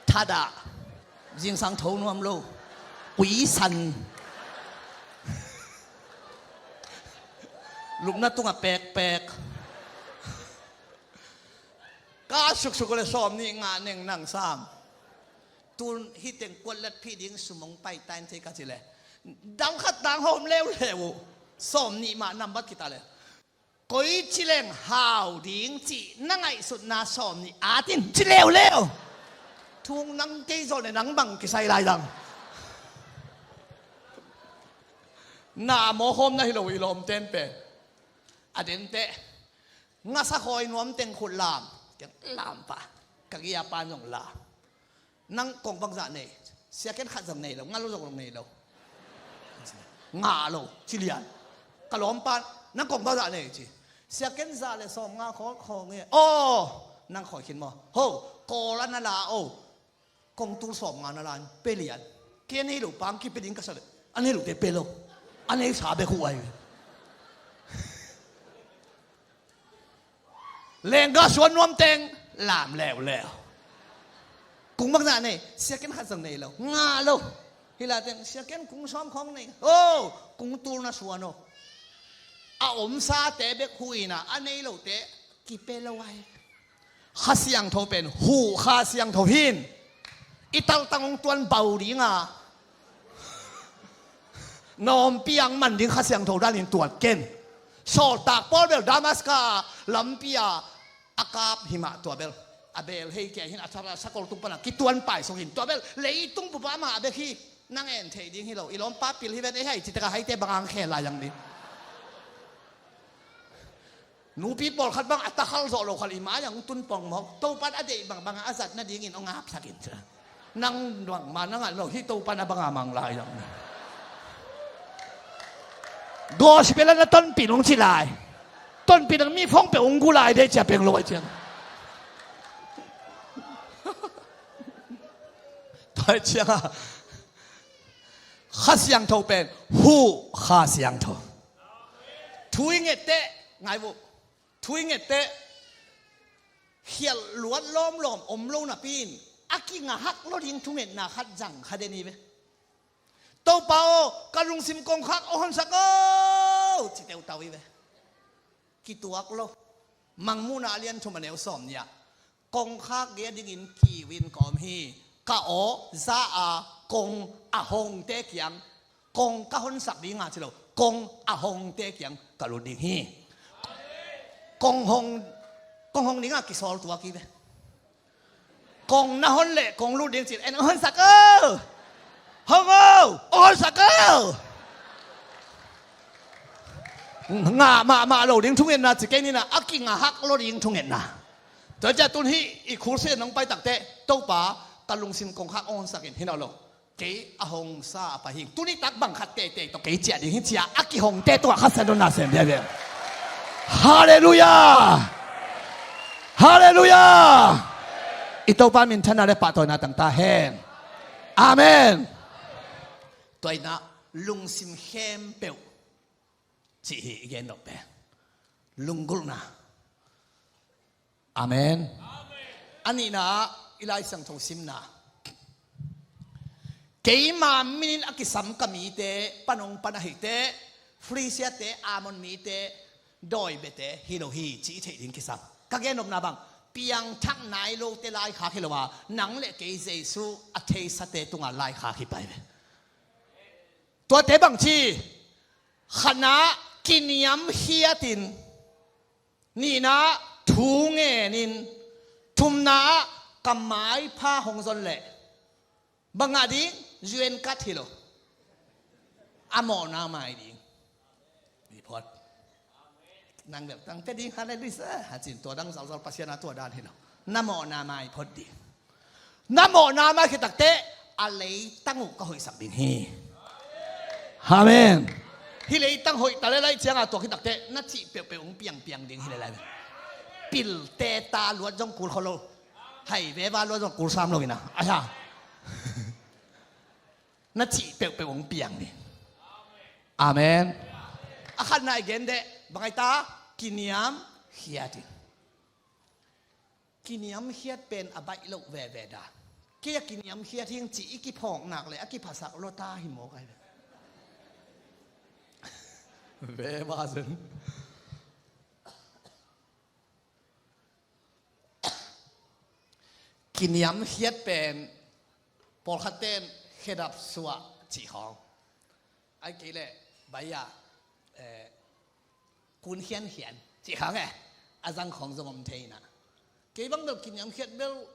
Thadah. Zingsang tho nuam lo. Ui san. Lupna tungah pekpek. Ka suksuk le sawm nih ngah neng nang sam. Tun hih teng kuat lat phih ding sum hong pai ta in thei ka ci le. Dang khat tang hawm leuleu uh. Sawm nih mah nambat kita le. Koi ci leng hau ding cih na ngaihsutna sawm nih atin ci leuleu. Thung nang kei zawh le nang bang kisai lai dang. Na mawhawm na hi lo i lawmten pen. A denteh. Ngasa khawi nuam teng khut lam. Teng lam pah. Ka gia pan zong lam. Nang kong bang zah nei? Sia ken khat zong nei lo, nga lo zong nei lo. Ngah lo, ci lian. Ka lawm pan, nang kong bang zah nei ci. Sia ken zah le sawm nga khawl khawl nge. Aw, nang khawi khin maw? Ho, kawl a na la o. Kong tul sawm nga na la in, pe lian. Kei a nei lo pang kipe ding ka sa le. A nei lo te pe lo. A nei sa bek hu ai. Lengga suan nuam teng lam leuleu. Kung bangzah nei, sia ken khat zong nei lo, ngah lo. Hi la teng, sia ken kung sawm khawng nei. Oh, kung tul na suan oh. A omsate bek huh in a, a nei lote kipia lo ai. Kha Siangtho pen huh Kha Siangtho hi in. I taltang hong tuan bau ding a, na ompih a hong man ding Kha Siangtho danin tuat ken. Sawltak Paul bel Damaska lampi a a kap hi mah, tua bel a beel hei kia hi in, a thara sakol tung pan a kituan paisuk hi in, tua bel leitung bup ah amah bek hi. Nang en theih ding hi lo. I lawmpa pil hi ven, ei hai, ci tek a haite bang a hong khel lai ang ding. Nupi pawlkhat bang a takhal zawh lo khal i mai ah hong tun pong mawk. Topa'n a deih bangbang a zat nadingin hong apsak in ci. Nang bangmah na ngah lo hi, Topa'n a bang a mang lai ang. Gospel ah na tonpih nong ci lai. Tonpih nang mi phone peuh hong gu lai dei cia peng lo ai ciang. Tua ai ciang a Kha Siangtho pen huh Kha Siangtho. Thu i nget teh, ngai uh. Thu i nget teh, khialh luat lawmlawm om lo napi in, a kingah hak lo ding thungetna khat zang kha den hi ve. Topa aw, ka lungsim kongkhak hong honsak aw, ci teutau hi ve. Kituak lo. Mangmuhna a lian thum a neu sawm nih ah, kongkhak gei a dingin kiu in ka om hi. Ka aw za a kong a hongte kiang, kong ka honsak ding a ci lo, kong a hongte kiang ka lut ding hi. Kong hong, kong hong ding a kisawl tuak hi ve. Kong na hon leh kong lut ding ci-in, en hong honsak o. Hong o, hong honsak o. Ngah mahmah lo ding thungetna ci kei ni na, a kingah hak lo ding thungetna. Tua ciang tun hih i khulse nong pai tak teh, Topa, ka lungsim kongkhak hong honsak in, hi nawn lo. Kei a hong sa a pai hi ing. Tuni tak bang khat teitei tawh kei ciah ding hi ci-a a kihongte tungah Kha Siangtho nasem viaviau. Halleluiah! Halleluiah! I Topa minthanna le pahtawina tang ta hen. Amen. Tua in ah lungsim khempeuh cih hi i gen nop pen lunggulhna. Amen. A nihna ah i Lai Siangtho simna, keima min in a kisam ka mite, pan hong pan ahih teh, Filistia-te, Ammon mite, dawi biate hi lo hi, ci i theih ding kisam. Ka gen nopna bang, piangthak nai lote laikhak hi lo a, nang le kei Jesu a theisate tungah laikhak hi pai ve. Tuate bangci, khatna ah kiniamkhiatin, nihna ah thu ngenin, thumna ah ka maipha hong zon leh, bang ngah ding? U N card hi lo. A mawhna mai ding. Hi phot. Nang bel tang pia ding, halleluiah, a cin, tua dang zalzal, Pasian a tua dan hi lo. Na mawhna mai phot ding. Na mawhna mai khit tak teh a leitang uh ka hoihsak ding hi. Amen. Hih leitang hoih ta le lai ciang a tua khit tak teh na cih peuhpeuh hong piangpiang ding hi le lai. Pilte ta luat zong kul kho lo. Hai veva luat zong kul sam lo in ah. Ai ha. Na cih peuhpeuh hong piang ding. Amen. A khatna i gen deh, bang ai ta? Kiniamkhiatin. Kiniamkhiat pen a baih loh veve dan. Kei a kiniamkhiat hing cih i kiphawk nak le a kiphasak lua ta hi mawk ai ve. Veva zen. Kiniamkhiat pen pawlkhat ten khedap suah cih khawng, ai kei leh bai-a, eh, kun khiankhian cih khawng e, a zang khawng zong om thei in ah. Kei bang bel kiniamkhiat bel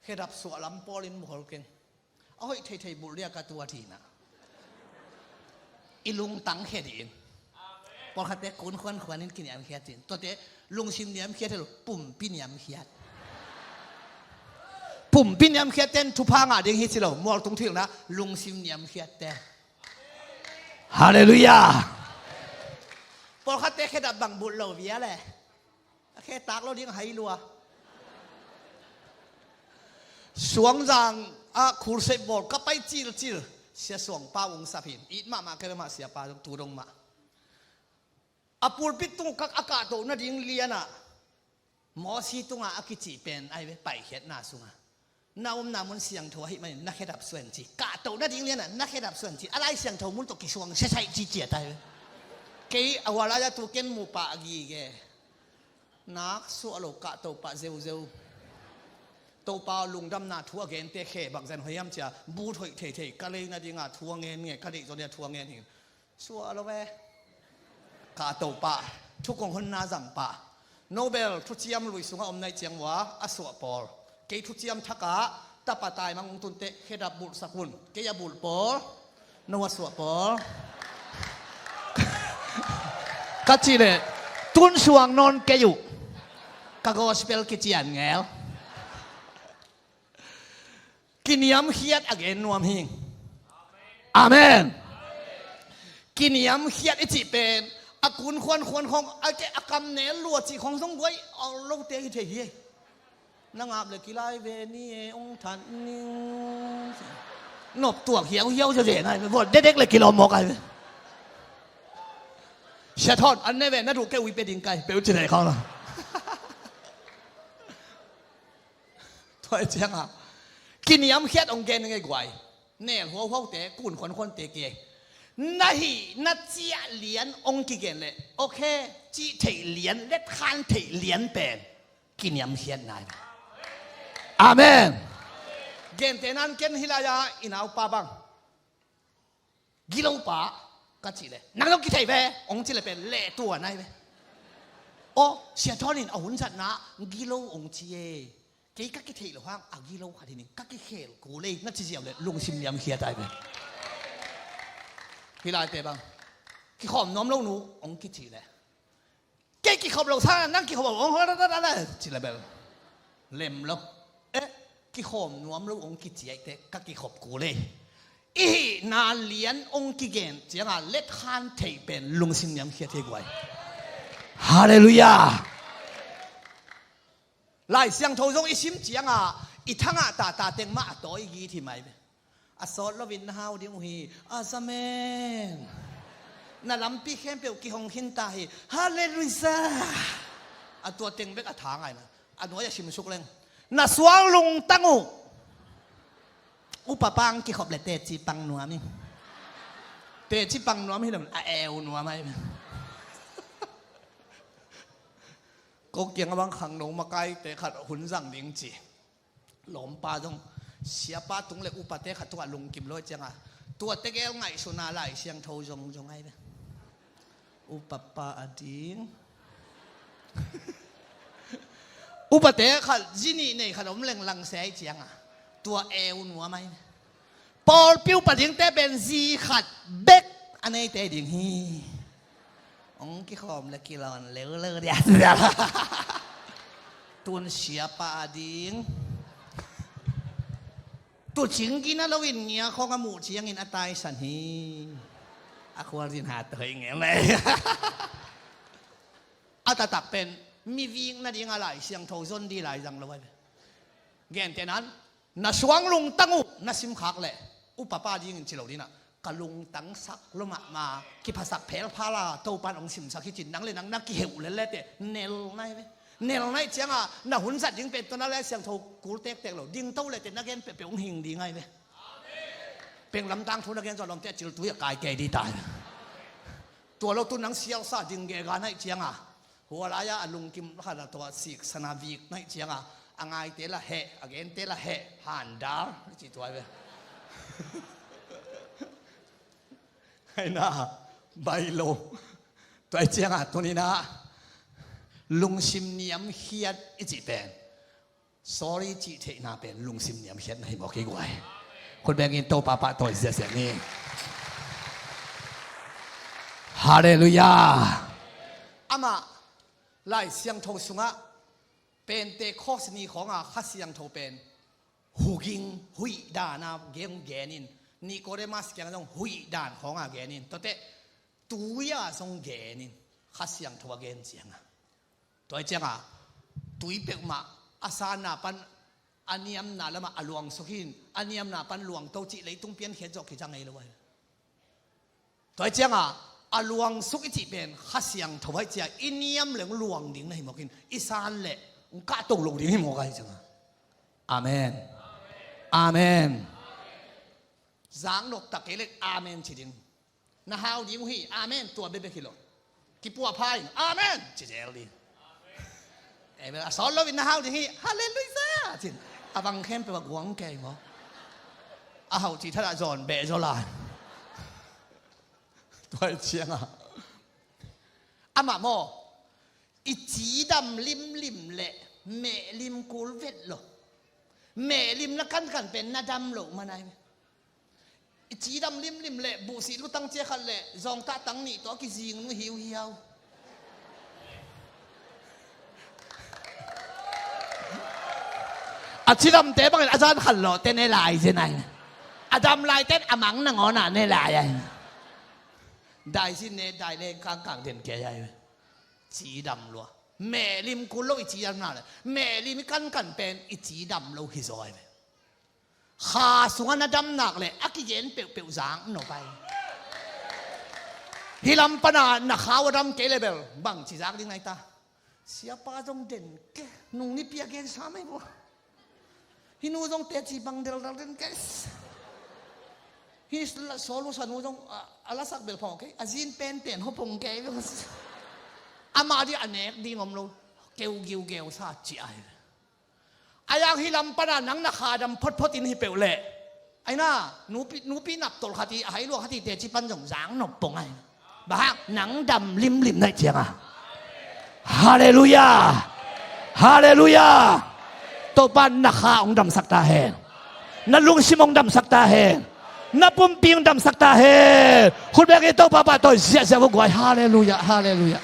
khedap suah lam pawlin mukhol keng. A hoih theithei bulh liak a tuat hi in ah. I lungtang khia dih in. Pawlkhatte kun khuankhuanin kiniamkhiat in. Tuate lungsim niamkhiat hi lo, pumpi niamkhiat. Pumpi niamkhiatte in thupha ngah ding hi ci lo, mualtung thuhilhna, lungsim niamkhiatte. Halleluiah. Pawlkhatte khedap bang bulh lo via le. A khe tak lo ding a hai lua. Suangzang ah khulsep bawl ka pai cilcil, Sia Suangpa ung sap hin, it mahmah kei ve mah, siapa zong tu dong mah. A pulpit tung kak a kahtoh nading lianah Mawsi tungah a kicih pen ai ve, Paikhiatna sungah Na omna mun siangtho ahih manin na khedap suan ci. Kahtoh nading lianah na khedap suan ci. A Lai Siangtho mun tawh kisuang siasaih ci ciat ahi ve. Kei a hua lai-ah tu ken muh pah a gige. Nak suah lo kahtoh pah zeuzeu. Topa lungdamna thu a gente khebak zen hoih hiam cia. But hoih theithei ka lei nadinga thu a ngen nge ka deih zaw nia thu a ngen hi. Suah lo ve. Kahtoh pah. Thu kong honna zang pah. Nobel thuciam lui sungah om naih ciang ua a suah pawl. Kei thuciam thakah tapa taimang ung tunteh khedap bulhsak un. Kei a bulh pawl. No a suah pawl. Ka cih leh tun suang nawn kei uh. Ka gospel kician ngel. Kiniamkhiat a gen nuam hi. Amen. Kiniamkhiat i cih pen a kun khuan khuan khong a ke a kam nel lua cih khong zong guai a lote hi thei hi. Na ngap le kilai ve ni e ong than ning. Nop tuak hiau hiau cia cia nai ve. Vual dedek le kilawm mawk ai ve. Sia thawn an ne ve na duh ke ui pe ding kai pe uh ci nei khong lo. Tua ciangah kiniamkhiat ong gen ngei guai. Nel huauhuaute kun khuankhuante kia. Na hih na ciah lian ong kigen leh okay cih theih lian letkhan theih lian pen kiniamkhiat nai. Amen. Gente nan ken hilai-a i naupa bang gilo pa ka cih leh nang lo kithei ve ong cih leh pen leh tua nai ve. Aw sia thawn in a hun zatna gilo ong ci e. Kei ka kitheih loh hang a gilo khat hi ning ka kikhel kul ei na ci ziau leh lungsim niamkhiat ai ve. Hi laite bang kikhawm nuam lo nu ong kici leh kei kikhop lo sa nang kikhop lo ong ci leh bel lem lo. Eh, kikhawm nuam lo ong kici aihte ka kikhop kul ei. I hihna lian ong kigen cianga letkhan theih pen lungsim niamkhiat hi guai. Halleluiah. Lai Siangtho zong i sim cianga i thangah tata teng mah a tawi git hi mai ve. A sawt loin na hau ding uh hi. Amen. Na lampi khempeuh kihong khinta hi. Halleluiah. A tua teng bek a tha ngaina a nuai a simsuk leng na suang lungtang uh. Upa pang kikhop le teci pang nuam hi. Teci pang nuam hi lo a eu nuam ahi. Ko kiang a bang khangno makaite khat hun zang ding ci. Lawmpa zong siapa tung le upate khat tungah lungkim lo cianga tua tegel ngaihsuna Lai Siangtho zong zong ai ve. Upapa a ding. Upate khat zinih nei khat om leng langse ai cianga tua eu nuam ai ve. Pawlpi upa dingte pen zi khat bek a neite ding hi. Ong kikhawm le kilawn leuleu dia. Tun siapa a ding. Tucing gina loin ngia khong a muh ciangin a taisan hi. A khualzin hat hoi ngel le. A taktak pen mi vik nadinga Lai Siangtho zon di lai zang lo ai ve. Gente nan na suang lungtang uh na simkhak leh upapa dingin ci lo dinah ka lungtang sak lo mahmah kiphasak phelphal a Topan ong simsak hi cin nang le nang na kiheuh lellete nel nai ve. Nel naih cianga na hun zat ding pen tua na Lai Siangtho kul tektek lo dingto lete na gen pehpeh ong hing ding ai ve. Peng lamtang thu na gen zaw lawmte a ciltui a kai kei di tai. Tua lo tu nang sialsa ding gega naih cianga hua lai-a a lungkim khat a tua siksana vik naih cianga a ngaite la heh a gente la heh handal na ci tuai ve. Aina bai lo. Tuai cianga tunina lungsim niamkhiat i cih pen sorry cih theihna pen lungsim niamkhiatna hi mawk hi guai. Khut bengin Topa pahtawi ziahziah ni. Halleluiah. Amah Lai Siangtho sungah Pentecost ni khawnga Kha Siangtho pen huging huih dana gen genin Nicodemus kiang zong huih dan khawnga genin tuate tuia zong genin Kha Siangtho a gen cianga tua cianga tui peuhmah a sanna pan a niamna lamah a luangsuk hin a niamna pan luangto cih leitung piankhiat zawh kizang ei lo ai. Tua cianga a luangsuk i cih pen Kha Siangtho ai cia i niam leng luang ding na hi mawkin i san leh ung kahto lo ding hi mawk ai cianga. Amen. Amen. Zang nop tak kei leh amen ci ding. Na hau ding uh hi, amen, tua bekbek hi lo. Kipuah pha in, amen, ci zel ding. Amen. A sawt loin na hau ding hi, halleluiah, cin. A bang khempeuh a guang kei maw. A hau ci thadah zawn beh zaw lai. Tua hi cianga amah maw, i cidam limlim le mehlim kul vet lo. Mehlim na kankan pen na dam loh man ai. I cidam limlim le buhsih lutang cia khat le zawngtah tang nih tawh a kizing nu hiuhiau. A cidamte bangin a zan khat lawhte ne lai zen ai. A dam laiten a mang nangawnah ne lai ai. Daisin ne dai le kangkang den kei ai. Cidam lua. Mehlim kul lo i cidam na le mehlim i kankan pen i cidam lo hi zaw ai ve. Kha sungah na dam nak le a kigen peuhpeuh zak nop ai. Hih lam pana na khau a dam kei le bel bangci zak ding nai ta. Siapa zong den ke, nung nipi a gensa mai bua. Hih nu zong teci bang deldal den ke. Hih solution nu zong a, a lasak bel phawng ke, a zin penpen hopong ke. Amah di a nek ding om lo. Keu giugeu sa ci ai. A yang hih lam pana nang na khadam photphot in hi peuh leh. Aina, nupi, nupi naptol khat hi, a hai luang khat hi teci pan zong zang nop pong ai. Bang hang, nang dam limlim naih cianga. Halleluiah. Halleluiah. Topa na kha hong damsak ta hen. Na lungsim hong damsak ta hen. Na pumpi hong damsak ta hen. Khut bek in Topa pahtawi ziahziah vo guai. Halleluiah. Halleluiah.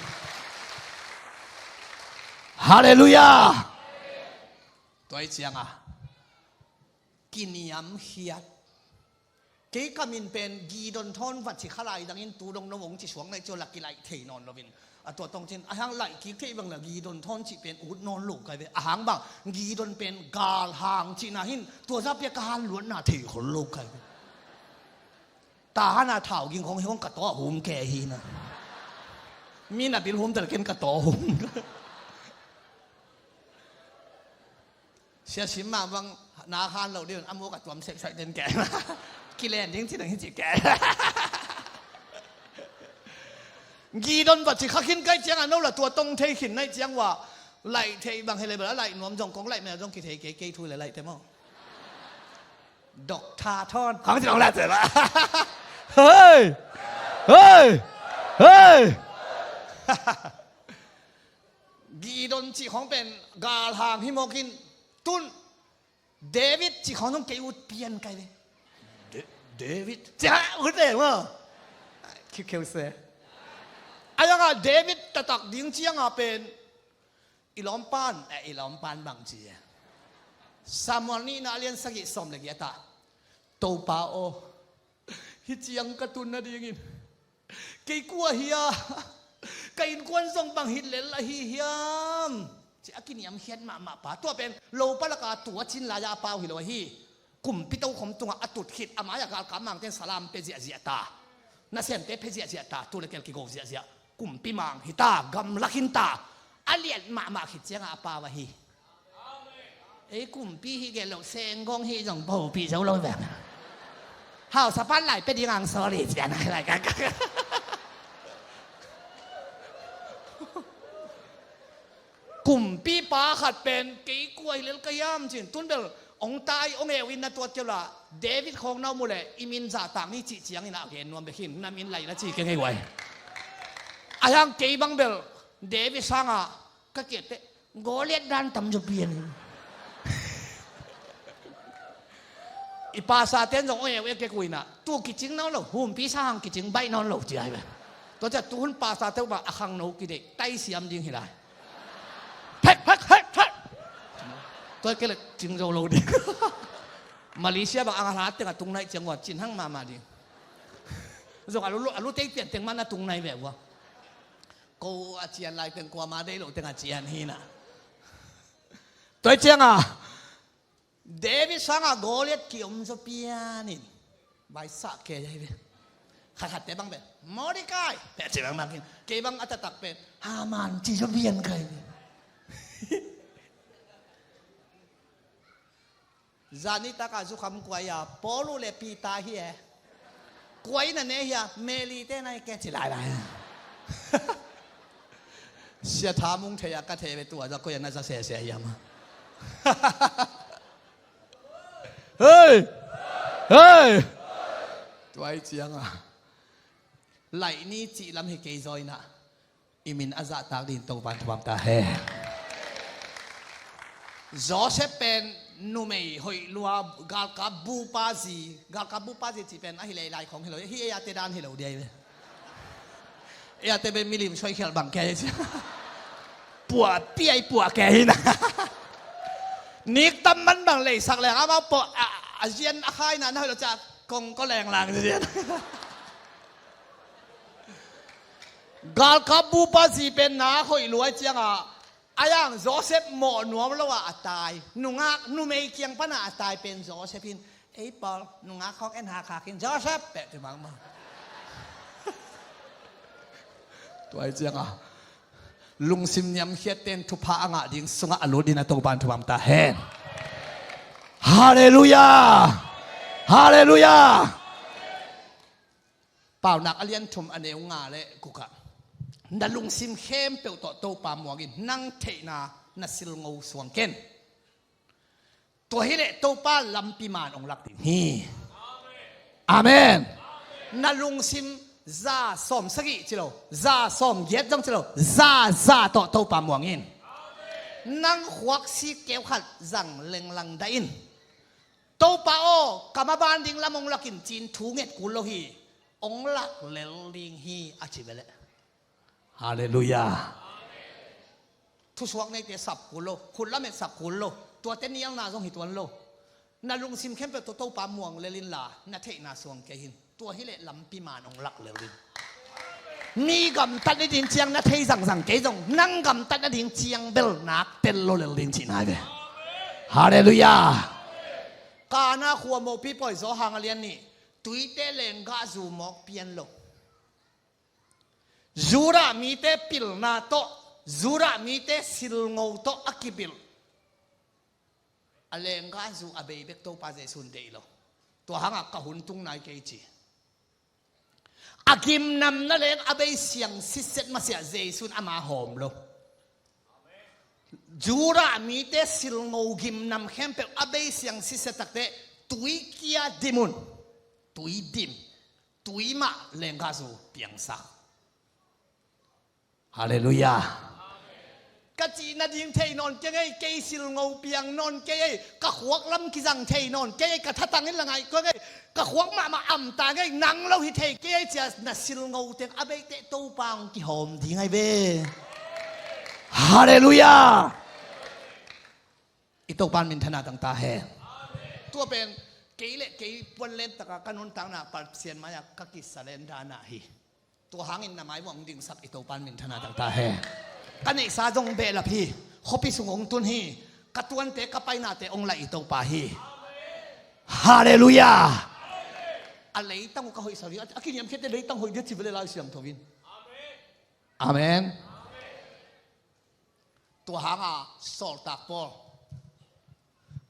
Halleluiah. Tua hi cianga kiniamkhiat. Kei ka min pen Gidon Thawn Vatci kha lai dangin tu dong no hong ci suak naih ciau la kilaih thei nawn loin. A tua tong cin a hang laih kik theih bang la Gidon Thawn cih pen ut nawn lo kai ve. A hang bang Gidon pen galhang cihna hin tua zapia ka han luatna thei khol lo kai ve. Tahan a thau ging khong hi hong ka taw a hum ke hi na. Mi na bil hum tel ken ka taw hum. Sia sim mah bang na khan lo ding a muk a tuam seksaih den ke. Kilen ding ci dang hi ci ke. Gidon Vatci kha khin kai cianga no la tua tong thei khin naih ciang ua. Laih thei bang hi le bel a laih nuam zong kong laih mel zong kithei kei kei thu le laih te maw. Doctor Thawn khang ci long la ce la. Hei. Hei. Hei. Gidon cih khawng pen galhang hi mawkin tun David cih khawng zong kei ut pian kai ve. David cih khawng ut pian maw. Khiukheu se. A yanga David taktak ding cianga pen i lawmpan, eh, i lawmpan bang ci e. Samuel nihna a lian sagih sawm le giat ah Topa aw, hih ciang ka tun nadingin kei kua hi a, ka innkuan zong bang hi lel ahi hiam? Ci a kiniamkhiat mahmah pa. Tua pen lopa laka tua cin lai-a a pau hi lo ahi. Kumpi tokhom tungah a tut khit a mai-a galkap mangten salam pia ziahziah ta. Nasemte pia ziahziah ta. Tu le kel kigo ziahziah. Kumpi mang hi ta. Gamlak hi ta. A lian mahmah khit ciangah a pau ahi. Ei kumpi hi gel lo, senggong hi zong bopih zo lo vek. Hausa pan lai pia ding ang sorry cian lai kak. Kumpipa khat pen kei kua hi lel ka hiam cin tun bel ong tai ong eu in na tuat keu la David khawng na om uh leh i min zahtak ni cih ciangin a gen nuam bek hin na min laih na ci kei ngei uai. A hiang kei bang bel David sangah ka kiatte Goliath dan tam zaw pian. I pasaten zong oi eu e kek uina tu kicing nawn lo, humpi sa hang kicing baih nawn lo ci ai ve. Tua cia tuhun pasate uh bang a khangno kideih taisiam ding hi lai. Phek phek phek phek. Tua kele cing zo lo ding. Malaysia bang ang a hla teng a tung naih ciang ua cin hang mahmah ding. Zong a lu a lu tei pian teng man a tung nai ve ua. Ko a cian lai teng kuama deih lo teng a cian hi na. Tua cianga David sangah Goliath kiom zaw pianin baisah kei ahi ve. Khatkhatte bang ve Mordecai peh ci bang bangin kei bang a taktak pen Haman ci zaw pian kai ve. Zani taka zukham kuai a, Paulu le Peter hi e. Kuai na ne hi a, Meli te na hi ke ci lailai. Sia tha mung thei a ka thei ve tua za kuai a na za sese hi a ma. Hei! Hei! Tuai ciang a. Laih ni cih lam hi kei zaw in a. I min a zahtak ding Topan thupam ta hen. Joseph pen numei hoih lua, galkap bupa zi, galkap bupa zi cih pen ahi leh lai khong hi lo, hi ei a te dan hi lo dia hi ve. Ei a te pen milim suai khial bang kei hi ci. Puah piai puah kei hi na. Nik tam man bang leisak leng amau puah a, a zian a khai na na hoih lo ca kong ko leng lang zian. Galkap bupa zi pen na hoih luai ciangah a yang Joseph mawh nuam lo ah a tai. Nungak numei kiang panah a tai pen Joseph hin, ei Paul, nungak khawng en hakhak hin Joseph peh ti mahmah. Tuai ciangah lungsim niamkhiat ten thupha a ngah ding sungah a lut ding a Topan thupam ta hen. Halleluiah. Halleluiah. Paunak a lian thum a neu nga le gukah, na lungsim khempeuh tawh Topa muangin, nang theihna na silngo suang ken. Tua hileh Topa lampi man ong lak ding hi. Amen. Na lungsim za sawm sagih ci lo, za sawm giat zong ci lo, za za tawh Topa muangin. Nang khuaksi keu khat zang lenglang dah in. Topa aw, ka maban ding lam ong lakin cin thu nget kul lo hi. Ong lak lel ding hi a ci bele. Halleluiah. Thusuak neite sap kul lo, khut lamet sap kul lo, tuate nialna zong hi tuan lo. Na lungsim khempeuh tawh Topa muang lel inla, na theihna suang kei hin. Tua hileh lampi man ong lak lel ding. Mi gamtat ni ding ciang na thei zangzang kei zong, nang gamtat na ding ciang bel nak tel lo lel ding cihna hi ve. Halleluiah. Kana khua mawpi pawi zaw hang a lian nih, tuite lenggah zu mawk pian lo. Judah mite pilna tawh, Judah mite silngo tawh a kipilh. A lenggah zu a bei bek Topa Jesu'n deih lo. Tua hangah ka hun tung nai kei ci. A gimnamna leng a bei siang sitset masiah Jesu'n ama hawm lo. Judah mite silngo gimnam khempeuh a bei siang sitset takte tui kia dim un. Tui dim. Tui mah lenggah zu piangsak. Halleluiah. Ka cih nading thei nawn kei ngei, kei silngo piang nawn kei ei, ka khuak lam kizang thei nawn kei ei, ka thatang in la ngaih kua ngei, ka khuak mahmah amta ngei, nang lo hi thei kei ei cia na silngo teng a beite Topa ong kihawm ding ai ve. Halleluiah. I Topan minthana tangta hen. Tua pen kei le kei puan len taka ka nuntakna Pasian mai-ah ka kisa len dana hi. Tua hangin na mai muang dingsak i Topan minthana tangta hen. Ka neihsa zong behlap hi. Khuapi sung ong tun hi. Ka tuante ka painate ong laih i Topa hi. Halleluiah. A leitang uh ka hoihsa hi. A kiniamkhiate leitang hoih dia ci vele Lai Siangtho in. Amen. Tua hanga sawltak Paul,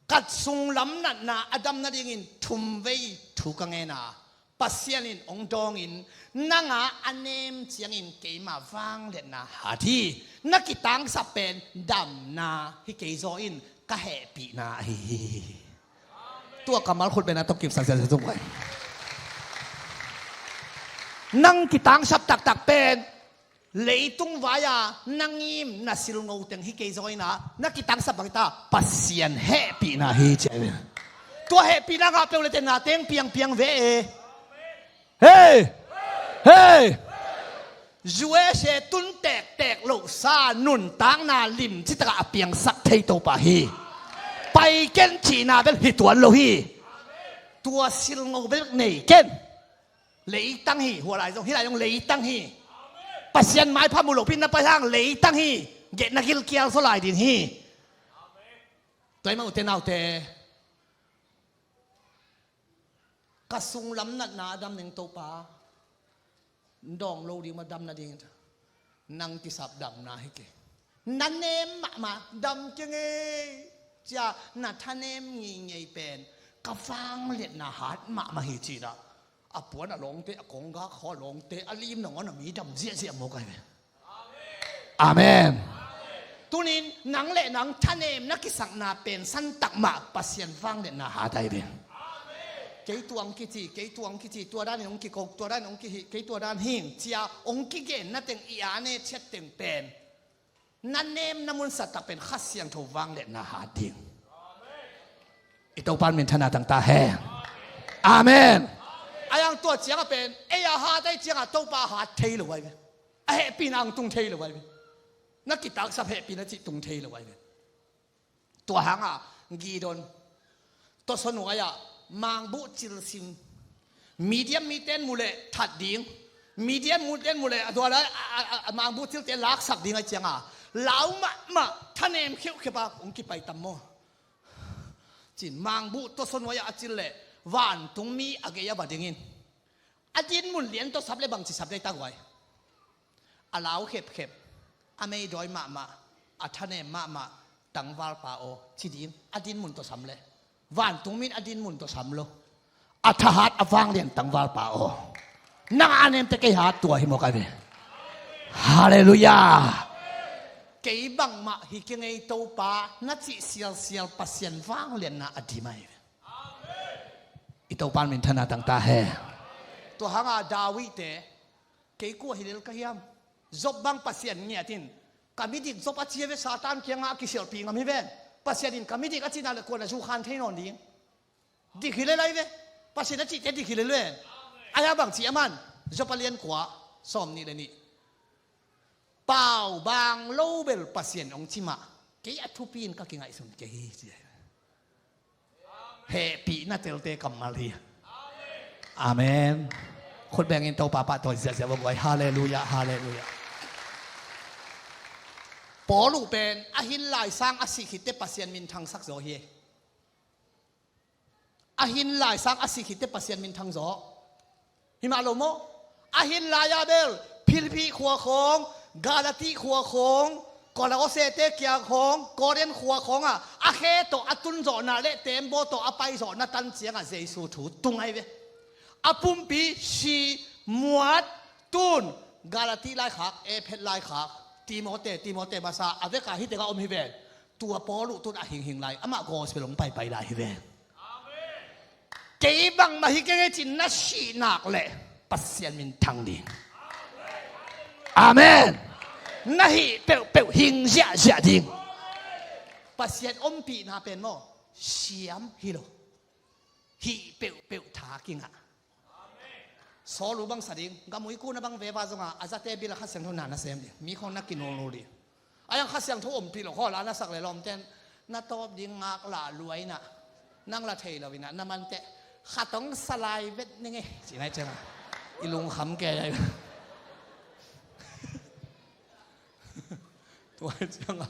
ka sunglam natna a dam nadingin thumvei thu ka ngen a, Pasian in ong dawngin, nanga a nem ciangin keima vangliatna hat hi. Na kitangsap pen damna hi kei zaw in, ka hehpihna ahi hi. Tua ka malkhut pen a tawh kipsak siasia tung kai. Nang kitangsap taktak pen leitung vai-a na ngim na silngo teng hi kei zaw in a, na kitangsap bang hi ta, Pasian hehpihna hi ci a hi ve. Tua hehpihna ngah peuh le tena teng piangpiang ve e. Hei! Hei! U S A tun tektek lohsa nuntakna lim citakah a piangsak thei Topa hi. Pai ken cihna bel hi tuan lo hi. Tua silngo bel nei ken. Leitang hi, hua lai zong, hih lai zong leitang hi. Pasian maipha mu lopi na pai hang leitang hi. Geh na gilkial so lai din hi. Tua i mah ute naute, ka sunglam natna a dam ning Topa, dawng lo ding ma dam nading, nang kisap damna hi kei. Na nem mahmah dam kei ngei. Cia na thanem ngeingei pen ka vangliatna hat mahmah hi, ci-in ah a puan a lawngte, a konggak khaw a lawngte, a lim nangawn a mi dam ziahziah mawk ahi ve. Amen. Tunin nang le nang thanem na kisakna pen santak mah Pasian vangliatna hat ahi ve. Kei tua hong kici, kei tua hong kici, tua danin hong kiko, tua danin hong kihih, kei tua dan hing, cia hong kigenna teng, i a ne ciat teng pen na nemna mun santak pen Kha Siangtho vangliatna hat ding. I Topa in minthanna tang ta hen. Amen. A yang tua ciangah pen ei a hat ahi ciangah Topa a hat thei lo ahi ve. A hehpihna hong tung thei lo ahi ve. Na kitaksap hehpihna cih tung thei lo ahi ve. Tua hangah Gideon tawsaw nuai-ah mangbuh cilsim, Midian mite in mu leh that ding, Midian mite in mu leh a tua lai a, a, a, a mangbuh cilte laksak ding ahi ciangah lau mahmah, thanem kheuhkheuh a hong kipai tam maw? Cin mangbuh tawsaw nuai-ah a cil leh vantungmi a gei a va dingin a dinmun lian tawh sap leh bangci sap dei ta guai. A lau khepkhep, a meidawi mahmah, a thanem mahmah tangvalpa aw ci ding. A dinmun tawh sam leh, vantungmi in a dinmun tawh sam lo, a thahat a vanglian tangvalpa aw, nang a nemte kei hat tua hi mawk ahi ve. Halleluiah. Kei bangmah hi kei ngei Topa na cih sialsial Pasian vanglianna a dim ahi ve. I Topa in minthanna tang ta hen. Tua hangah David te, kei kua hi lel ka hiam? Job bang Pasian ngiat in, ka midik Job a ci a ve, Satan kiangah a kisialhpih ngam hi ven. Pasian in ka midik a cihna leh kua'n a zukhan thei nawn ding? Dik hi lel ahi ve. Pasian a cihte dik hi lel ven. Ahi a bangci a man? Job a lian kua, sawmnih leh nih. Paubaang lo bel Pasian hong ci mah, kei a thupi in ka kingaihsun kei hi, ci ahi. Hehpihna telte kammal hi. Amen. Khut bengin Topa pahtawi ziahziah vo guai. Halleluiah, halleluiah. Paul uh pen a hin lai sang a sih khitteh Pasian minthangsak zaw hi. A hin lai sang a sih khitteh Pasian minthang zaw. Hi mah lo maw? A hin lai-ah bel Philippi khua khawng, Galati khua khawng, Kolose te kiang khawng, Korin khua khawngah a khe tawh a tun zawhna leh teembaw tawh a pai zawhna tan ciangah Jesu thu tung ahi ve. A pumpi si muat, tun Galati laikhak, Efesa laikhak, Timote, Timote masa, a vekah hih tengah om hi ven. Tua Paul uh tun a hinghing lai, amah gospel hong paipai lai hi ven. Kei bangmah hi kei ngei cin na sih nak leh Pasian minthang ding. Amen. Na hih peuhpeuh hing ziahziah ding. Pasian ompihna pen maw, siam hi lo. Hih peuhpeuh tha kingah. Saul uh bang sa ding, gamui kuna bang veva zongah a zate bil a Kha Siangtho na na sem ding, mi khawng na kinulnul ding. A yang Kha Siangtho ompih lo khaw la na sak leh lawmte'n na tawp ding ngak lah luai inah, nang la thei lo inah, na manteh khat hong sa lai vet ning e, ci nai ciangah i lungkham kei ai. Tua ciangah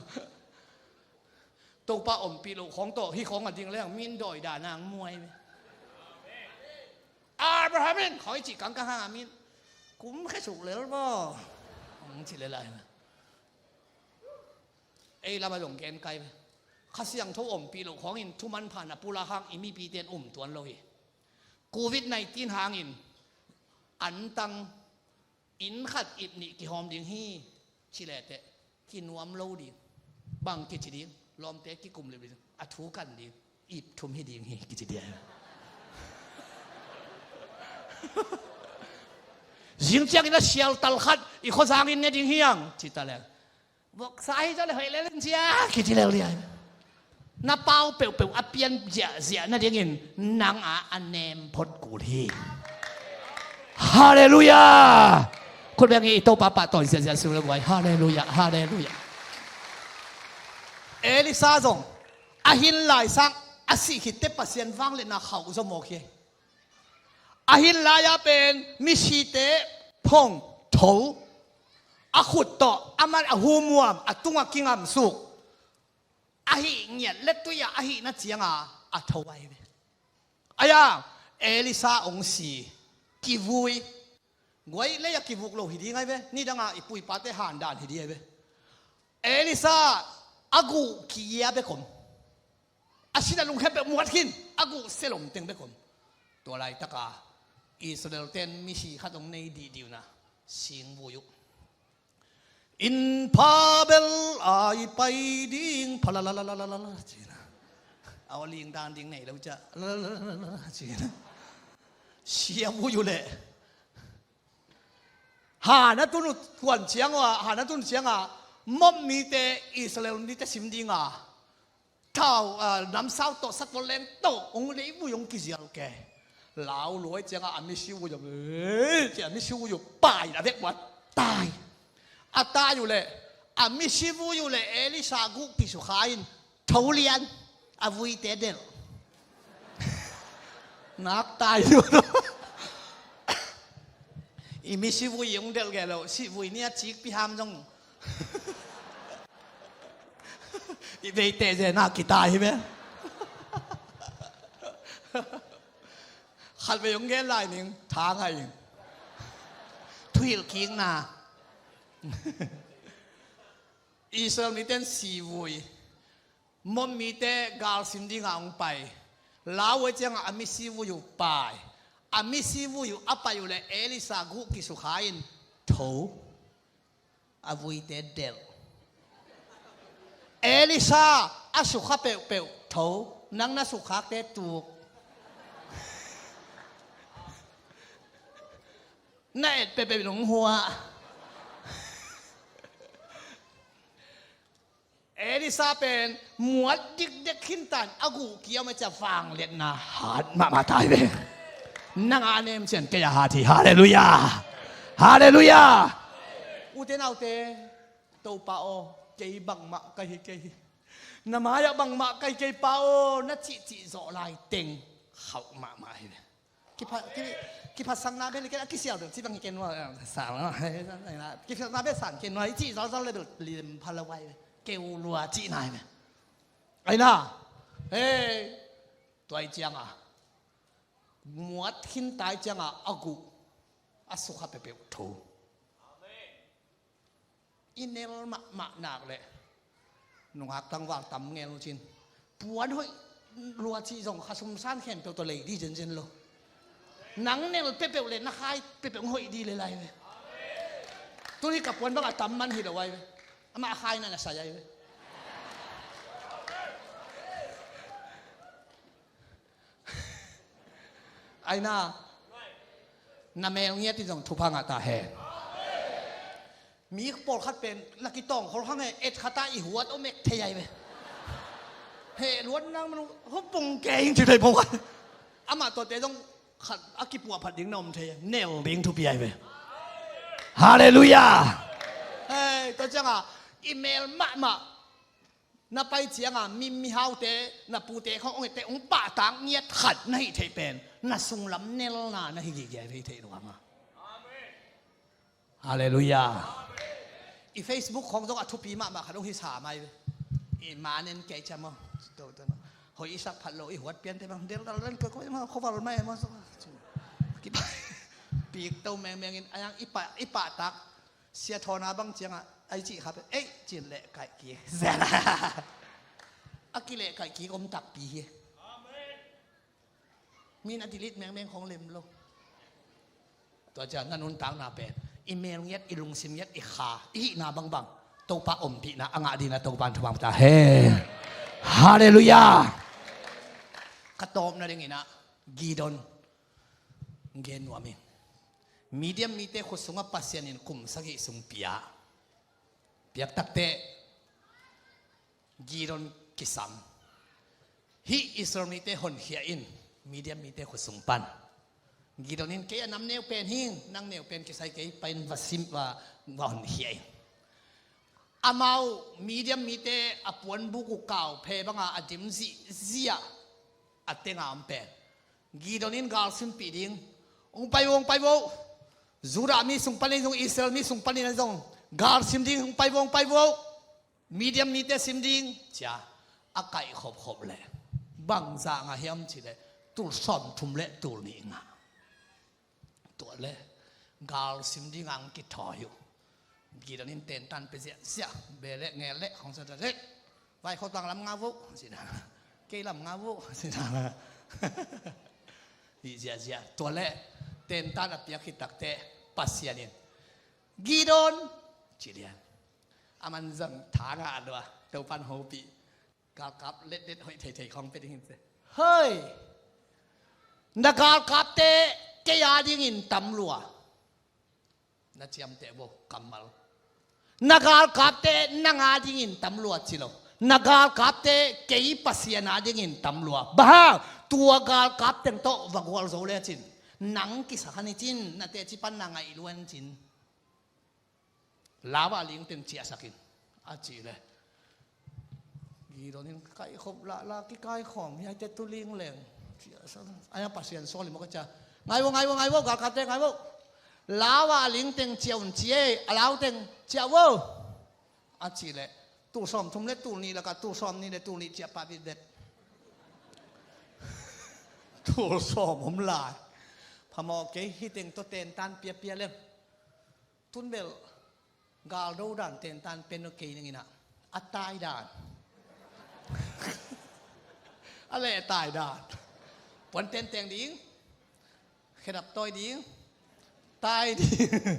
Topa ompih loh khawng tawh hih khawng a ding leng min dawi dan ang muai ve. Abraham in khoi cih kangkang hang a min kumkhia suk lel maw? Hong ci lel lai ve. Ei lam a zong gen kai ve. Kha Siangtho ompih loh khawngin thuman phan a pulak hang i mipite in um tuan lo hi. Covid nineteen hangin antang inn khat ip nih kihawm ding hi, ci leh teh kinuam lo ding. Bang kici ding? Lawmte kikum lip ding, a thu kan ding, ip thum hi ding hi, kici ding. Zing ciangin a sialtal khat i khuazangin ne ding hi hang, ci ta leng. Voksa hi zaw le hoih lel in cia, kici lel ding. Na pau peuhpeuh a pian ziahziah nadingin nang a a nem phot kul hi. Halleluiah. Khut beng hi, i Topa pahtawi ziahziah sung le guai. Halleluiah, halleluiah. Elisa zong a hin lai sang a sih khitteh Pasian vangliatna khauh zaw mawk hi. A hin lai-ah pen misite phong tho, a khut tawh a man a humuam, a tungah kingamsuk, a hih ngiat le tui-ah a hihna cianga a tho ahi ve. Ahi a, Elisa hong si, kivui. Guai lei-ah kivuk lo hi ding ahi ve, nidanga i pu i pate handan hi ding ahi ve. Elisa a guh kia bek om. A sin a lungkham peuh muat khin, a guh selom teng bek om. Tua laitaka Israel ten misi khat hong nei dihdiuna, singvui uh. Inn pha bel ai pai ding, pha la la la la la la la, ci-in a. A aw ling dan ding nei lo ciah, la la la la la la, ci-in a. Sia vui uh leh. Han a tun uh kuan ciang uh a, han a tun ciang a, Moab mite Israel mite sim ding a, thau, ah, namsau tawh, satpol leng tawh, hong leivui hong kizial ke. Lau luai ciangah a misi vui uh, eh, ci a misi vui uh pai a vek buat tai. A tai uh leh, a misi vui uh leh Elisha guh kisukha in tho lian, a vuite delh. Nak tai uh. I misi vui hong delh geh lo, sih vui ni a cikpi ham zong. I veite ze na kitai hi ve. Khat vei hong gen lai ning, thang hai ing. Thuhilh kikna. Israel mite in sivui. Moab mite gal sim dingah hong pai. Lau uh ciangah a misi vui uh pai. A misi vui uh a pai uh leh Elisha guh kisukha in tho. A vuite delh. Elisha a sukha peuhpeuh tho, nang na sukkhakte tuk. Na et peuhpeuh in hong hua. Elisha pen muat dikdek khintan a guh kia om a cia vangliatna hat mahmah tai ve. Nang a nem cian kei a hat hi. Halleluiah. Halleluiah. Ute naute, Topa aw, kei bangmah ka hi kei hi. Na mai-ah bangmah ka hi kei pa aw, na cihcih zawh lai teng khauh mahmah hi ve. Kipha, ki, kiphatsakna bel hi ken, a kisial bel ci bang hi ken nua, sa, kiphatsakna bel san ken nua, i cih zawlzawl le bel lim pha lo vai ve. Keu lua cihna hi ve. Aina, hei, tua i cianga muat khinta i cianga a guh a sukha peuhpeuh tho. I nel mahmah nak leh nungak tangval tam ngel uh cin. Puan hoih lua cih zong khasum san khempeuh tawh lei di zenzen lo. Nang nel peuhpeuh le na khai peuhpeuh hoih di le lai ve. Tuni ka puan bang a tam man hi lo ai ve. Amah a khai na na sai ai ve. Aina, na mel ngiat in zong thupha ngah ta hen. Mi pawlkhat pen na kitawng khol hang e, et khata i huat om ek thei ai ve. He luat nang manu hupung ke ing ci thei pawlkhat. Amah tuate zong khat a kipuah phat ding na om thei, nel ding thupi ai ve. Halleluiah. Hei, tua cianga i mel mahmah na pai cianga mi, mihaute, na pute khong ong ete ong pahtak ngiat khat na hih theih pen na sunglam nelna na hi gige thei thei lua ma. Halleluiah. I Facebook khong zong a thupi mahmah khat ong hi sa mai ve. I manen kei ciam aw. Hoi i sak phat lo i huat piante bang del dal den koi koi ma khoval mai ma so. Kipai. Pik to mengmeng in ayang i pah, i pahtak. Sia thawna bang cianga ai cih kha pe ei cin leh kaih kik. Zena. A kileh kaih kik om takpi hi. Min a delete mengmeng khong lem lo. Tua ciang na nuntakna pen i mel ngiat, i lungsim ngiat, i kha, i hihna bangbang Topa ompihna a ngah dina Topa in thupha ta hen. Halleluiah. Ka tawpna dingin ah Gideon gen nuam ing. Midian mite khut sungah Pasian in kum sagih sung pia, piak takteh Gideon kisam. Hih Israel mite honkhia in Midian mite khut sung pan. Gideon in kei a nam neu pen hing, nang neu pen kisai kei, pai in va sim, va, va honkhia in. Amau Midian mite a puanbuk uh kau phe banga a dim zihziah a tenga om pen Gideon in gal simpih ding. Hong pai vo, hong pai vo. Judah mi sung panin zong, Israel mi sung panin zong gal sim ding, hong pai vo, hong pai vo. Midian mite sim ding cia a kaih khopkhop leh bangzah ngah hiam cileh tul sawmthum le tul nih ngah. Tua le gal sim ding ang kithawi uh. Gideon in tentan pe ziahziah, be le ngel le khong sa ta le vai khotang lam ngah vo. Sina Kei lam ngah uh. Hi ziahziah. Tua leh tentan a piak khit takteh Pasian in, "Gideon," ci lian. Aman zong tha ngah lua, Topan hopih. Galkap letdet hoih theithei khawng pia ding hi ci. "Hoi, na galkapte kei a dingin tam lua." Na ciamteh vo kammal. "Na galkapte nang a dingin tam lua," ci lo. "Na galkapte kei Pasian a dingin tam lua. Bang hang, tua galkap teng tawh va gualzo lecin nang kisa kha ni cin, na teci pan na ngaih lua ni cin. Lau a ling teng ciahsak in," a cih leh Gideon in, "Kaikhop lala kikaikhawm hiaite tu ling leng." Ai, a Pasian sawl hi maw ka cia. "Ngai vo, ngai vo, ngai vo, galkapte ngai vo. Lau a ling teng ciah un ci ei, a lau teng ciah vo," a cih leh tul sawmthum le tul nih lakah tul sawmnih le tul nih ciah pah bitbet. Tul sawm om lai. Phamawh kei, hih teng tawh tentan piapia leng. Tun bel galdo dan tentan pen kei ning in ah, a tai dan. A leh tai dan. Puan tenteng ding. Khedap tawi ding. Tai ding.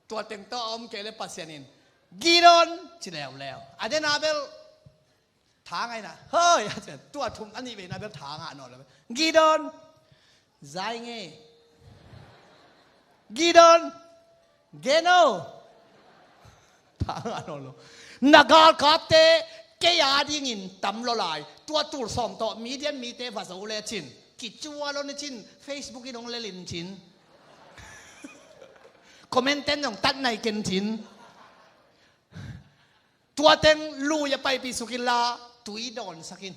Tua teng tawh a om kei leh Pasian in, "Gideon," ci leuleu. A den a bel tha ngah in ah, "Hoi," a ci. Tua thum a nih veina bel tha ngah nawn lo. "Gideon, zai ngei. Gideon, gen o." Tha ngah nawn lo. "Na galkapte kei a dingin tam lua lai. Tua tul sawm tawh Midian mite va zo lecin, kicua lo ni cin, Facebook in hong lel in cin. Comment ten hong tat nai ken cin. Tua teng lui a paipih suk inla, tui dawnsak in.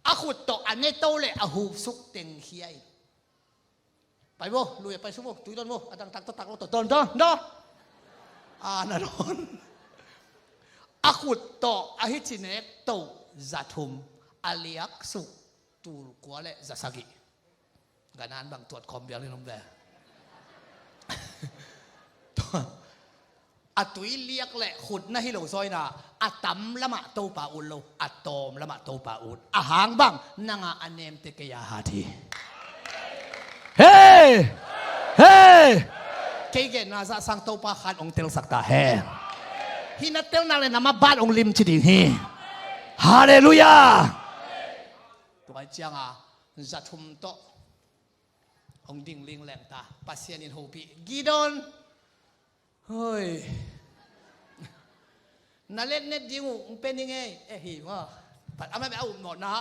A khut tawh a ne to le a hup suk teng khia in. Pai vo, lui a pai suk vo, tui dawn vo, a dang tak tawh tak lo tawh dawn, dawn, dawn. A na dawn. A khut tawh a hici nek to za thum, a liak suk tul kua le za sagih." Ganan bang tuat khawm bial in om ve. "A tui liak le khut na hi lo zaw in ah, a tam lamah Topa ut lo, a tawm lamah Topa ut. A hang bang, nang a a nemte kei a hat hi." Hei! Hei! Kei genna zah sang Topa khat hong telsak ta hen. Hih na telna le na maban hong limci ding hi. Halleluiah! Tua ciangin za thum tawh hong ding lingleng ta. Pasian in hopih, "Gideon, hoi, na letnet ding uh hong pia ning ei." Eh, hi maw? Amah beh a upmawhna,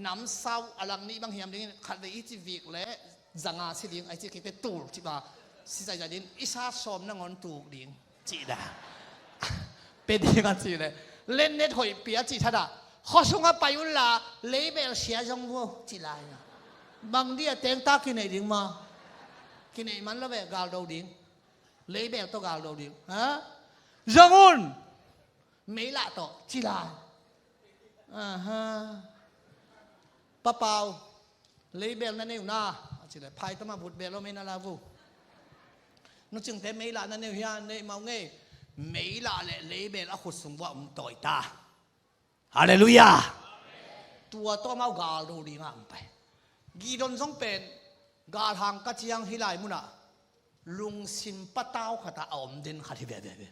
namsau a lang nih bang hiam dingin, khatvei i ci vik leh za nga si ding, a i ci kikte tul ci bang, si zaizai ding, i sa sawm nangawn tuk ding cih dah. Pia ding a cih leh, letnet hoih pia cih thadah. "Khua sungah pai unla, leibel sia zong vo," ci lai. Bang dia tengta kineih ding maw? Kineih man lo ve, galdo ding. Leibel tawh galdo ding. Ha? "Zong un. Meilah tawh," ci lai. Aha. "Pa Pau, leibel na nei uh na," a ci leh, "Phaitama vut bel lo mei na la vo. Nu Cingte meilah na nei uh hia, nei mah uh ngei." Meilah le leibel a khut sung vuah um tawi ta. Halleluiah. Tua tawh amau galdo dingah um pai. Gideon zong pen galhang ka ciang hih lai munah lungsim patau khatah a om den khat hi veve ve.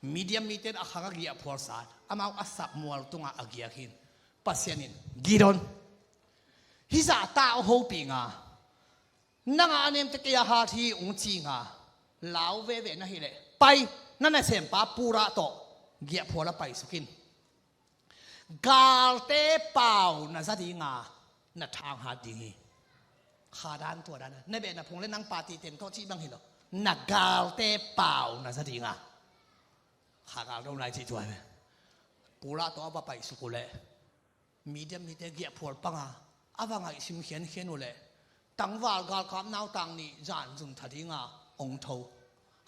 Midian mite in a khang a giahphual sa, amau a sak mual tungah a giak hi. Pasian in, "Gideon, hih zah ta hong hopih nga, nang a a nemte kei a hat hi," hong ci nga, lau veve na hih leh, "Pai, na nasempa Purah tawh giahphual ah paisuk in. Galte pau na za ding a, na thanghat ding hi." Kha dan tua dan a, na beh na phung le nang party teng tawh cih bang hi lo. "Na galte pau na za ding a." Kha galdo nai cih tua hi ve. Purah tawh a va paisuk uh leh Midian mite giahphual pang a, a va ngaihsim khiankhian uh leh tangval galkap nautang nih zan zun tha ding a hong tho.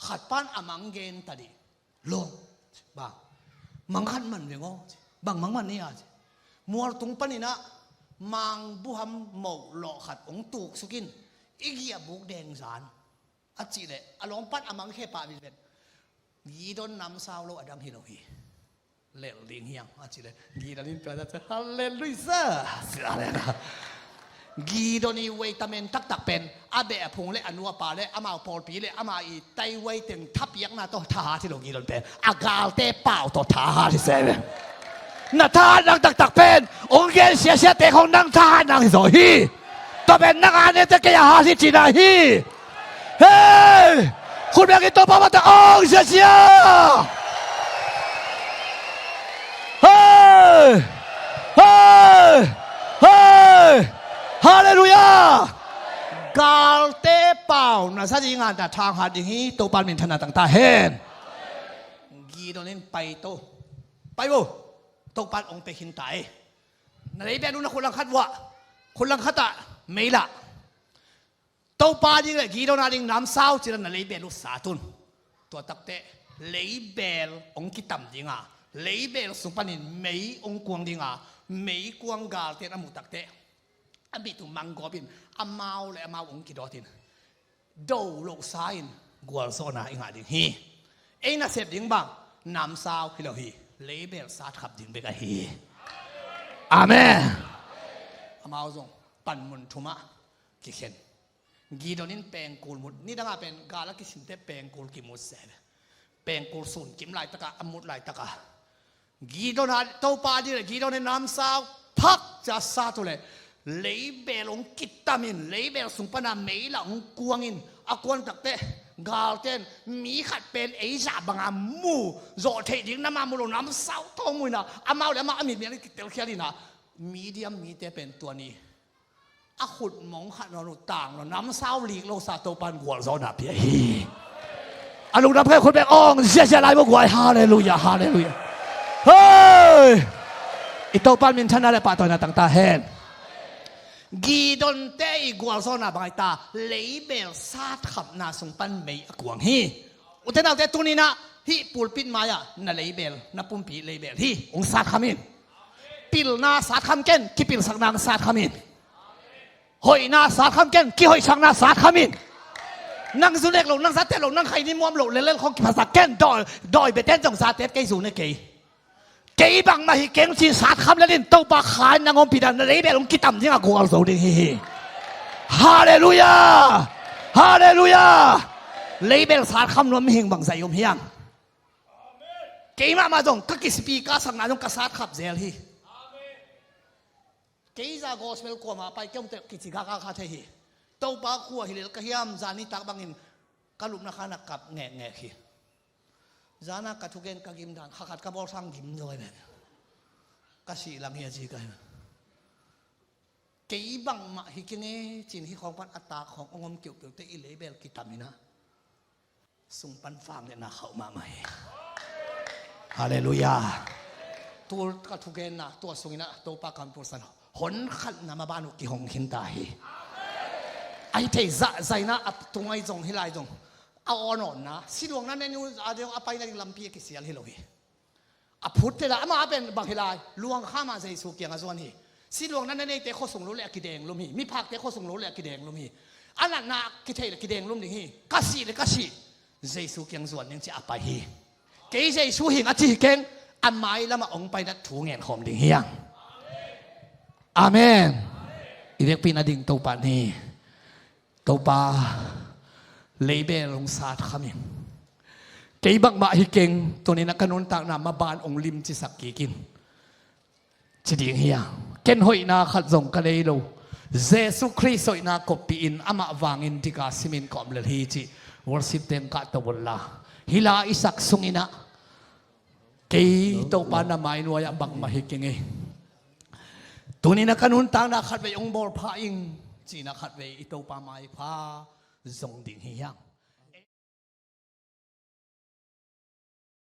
Khat pan a mang gen ta dih. "Lawm, bang mang khat man veng aw," ci. "Bang mang man ni a?" ci. "Mualtung panin ah mangbuham moh lawh khat hong tuksuk in, i giahbuk deng zan," a cih leh a lawm pan a mang khe pah vitvet. Gideon namsau lo a dang hi lo hi. Lel ding hiam a ci le, Gideon in tua zah ciang, Halleluiah! Gideon i weitamen taktak pen a beh a phung le a nu a pa le amau pawlpi le ama i taiwai teng thapiakna tawh thahat hi lo. Gideon pen a galte pau tawh thahat hi se ve. Na thahat nang taktak pen ong gen siasiate khong nang thahat nang hi zaw hi. Tua pen nang a nete kei a hat hi cihna hi. Hei! Khut beng in Topa mah ta ong siasia. Hei! Hei! Hei! Halleluiah! Galte pau na sa ding a na thanghat ding hi. Topa minthanna tang ta hen. Gideon in pai to. Pai vo. Topa ong pe khin ta e. Na leibel uh na khut langkhat vuah. Khut langkhat ah mei lah. Topa ding le Gideon a ding namsau ci-in na leibel uh sat un. Tua takteh leibel ong kitam ding a, leibel sung panin mei ong kuang ding a, meikuang galte in a muh takteh a mit uh manggawp in amau le amau ong kidawt in do lohsa in gualzawhna i ngah ding hi. Ei nasep ding bang namsau hi lo hi. Leibel satkhap ding bek ahi hi. Amen. Amau zong panmun thum ah kikhen. Gideon in pengkul mut. Nidang a pen gal a kisinte pengkul kimut se ve. Pengkul sun kim laitak a a mut laitak a Gideon a, Topa a ding le Gideon in namsau phak ci-a sat uh leh leibel ong kitam in, leibel sung pan a mei lah ong kuang in, a kuan takteh galte in mi khat pen ei zah bang a mu zawh theih ding na mah mu lo namsau tawh mu in a, amau le amau a mit mial in kitelkhial in a, Midian mite pen tua ni a khut mong khat nawn uh tang lo, namsau lik lo sa Topa in gualzawhna pia hi. A lungdam khe khut beng ong siasia lai maw guai. Halleluiah, halleluiah. Hei! I Topa minthanna le pahtawina tang ta hen. Gideon te i gualzawhna bang ai ta, leibel satkhapna sung pan mei a kuang hi. Ute naute tuni-in ah hih pulpit mai-ah na leibel, na pumpi leibel hi. Ong satkham in. Pilna satkham ken, kipilsakna ong satkham in. Hoihna satkham ken, kihoihsakna satkham in. Nang zu nek lo, nang za tet lo, nang khaini muam lo lellel khong kiphasak ken, dawi, dawi beten zong za tet kei, zu ne kei. Kei bangmah hi keng ci-in satkham lel in Topa kha in nang ompih dan na leibel ong kitam ding a gualzo ding hi hi. Halleluiah! Halleluiah! Leibel satkham nuam mihing bangzah i om hiam? Kei mahmah zong ka kisipi ka sakna zong ka satkhap zel hi. Kei za gospel kuamah pai kei ong teh kici gaka kha thei hi. Topa khua hi lel ka hiam zani tak bangin ka lupna khan a kap ngekngek hi. Zana ka thugen ka gim dan kha khat ka bawl sang gim zaw hi ven. Ka sih lang hi a ci ka hi. Kei bangmah hi keng e ci-in hih khawng pan a tak khawng ong om keuhkeuh teh i leibel kitam in ah sung pan vang le na khauh mahmah hi. Halleluiah. Tul ka thugenna tua sungin ah Topa kam pulsan honkhatna maban uh kihong khin ta hi. Ahi thei zahzaina a tungai zong hih lai zong a awnawnna siluangna nen uh a ding a paina ding lampi a kisial hi lo hi. A phut tela ama a pen bang hi lai, luang kha mah Jesu kiang a zuan hi. Siluangna na neite khuasung lo le a kidenglum hi. Miphakte khuasung lo le a kidenglum hi. A natna kithei le kidenglum ding hi. Ka sih le ka sih Jesu kiang zuan ding ci a pai hi. Kei Jesu hing a ci hi keng, a mailam a ong paina thu ngen khawm ding hi hang. Amen. I vekpi-in a ding Topa ni. Topa, leibel ong satkham in. Kei bangmah hi keng, tuni-in a ka nuntakna maban ong limcisak kik in. Ci ding hi a. Ken hoihna khat zong ka nei lo. Jesu Khrist hoihna koppih in amah vangin dik a simin ka om lel hi cih worship teng kah to unla. Hih la i sak sungin ah kei Topa na mai nuai-ah bangmah hi keng e. Tuni-in a ka nuntakna khatvei ong bawl pha ing, ci-in a khatvei i Topa maipha zong ding hi hiam?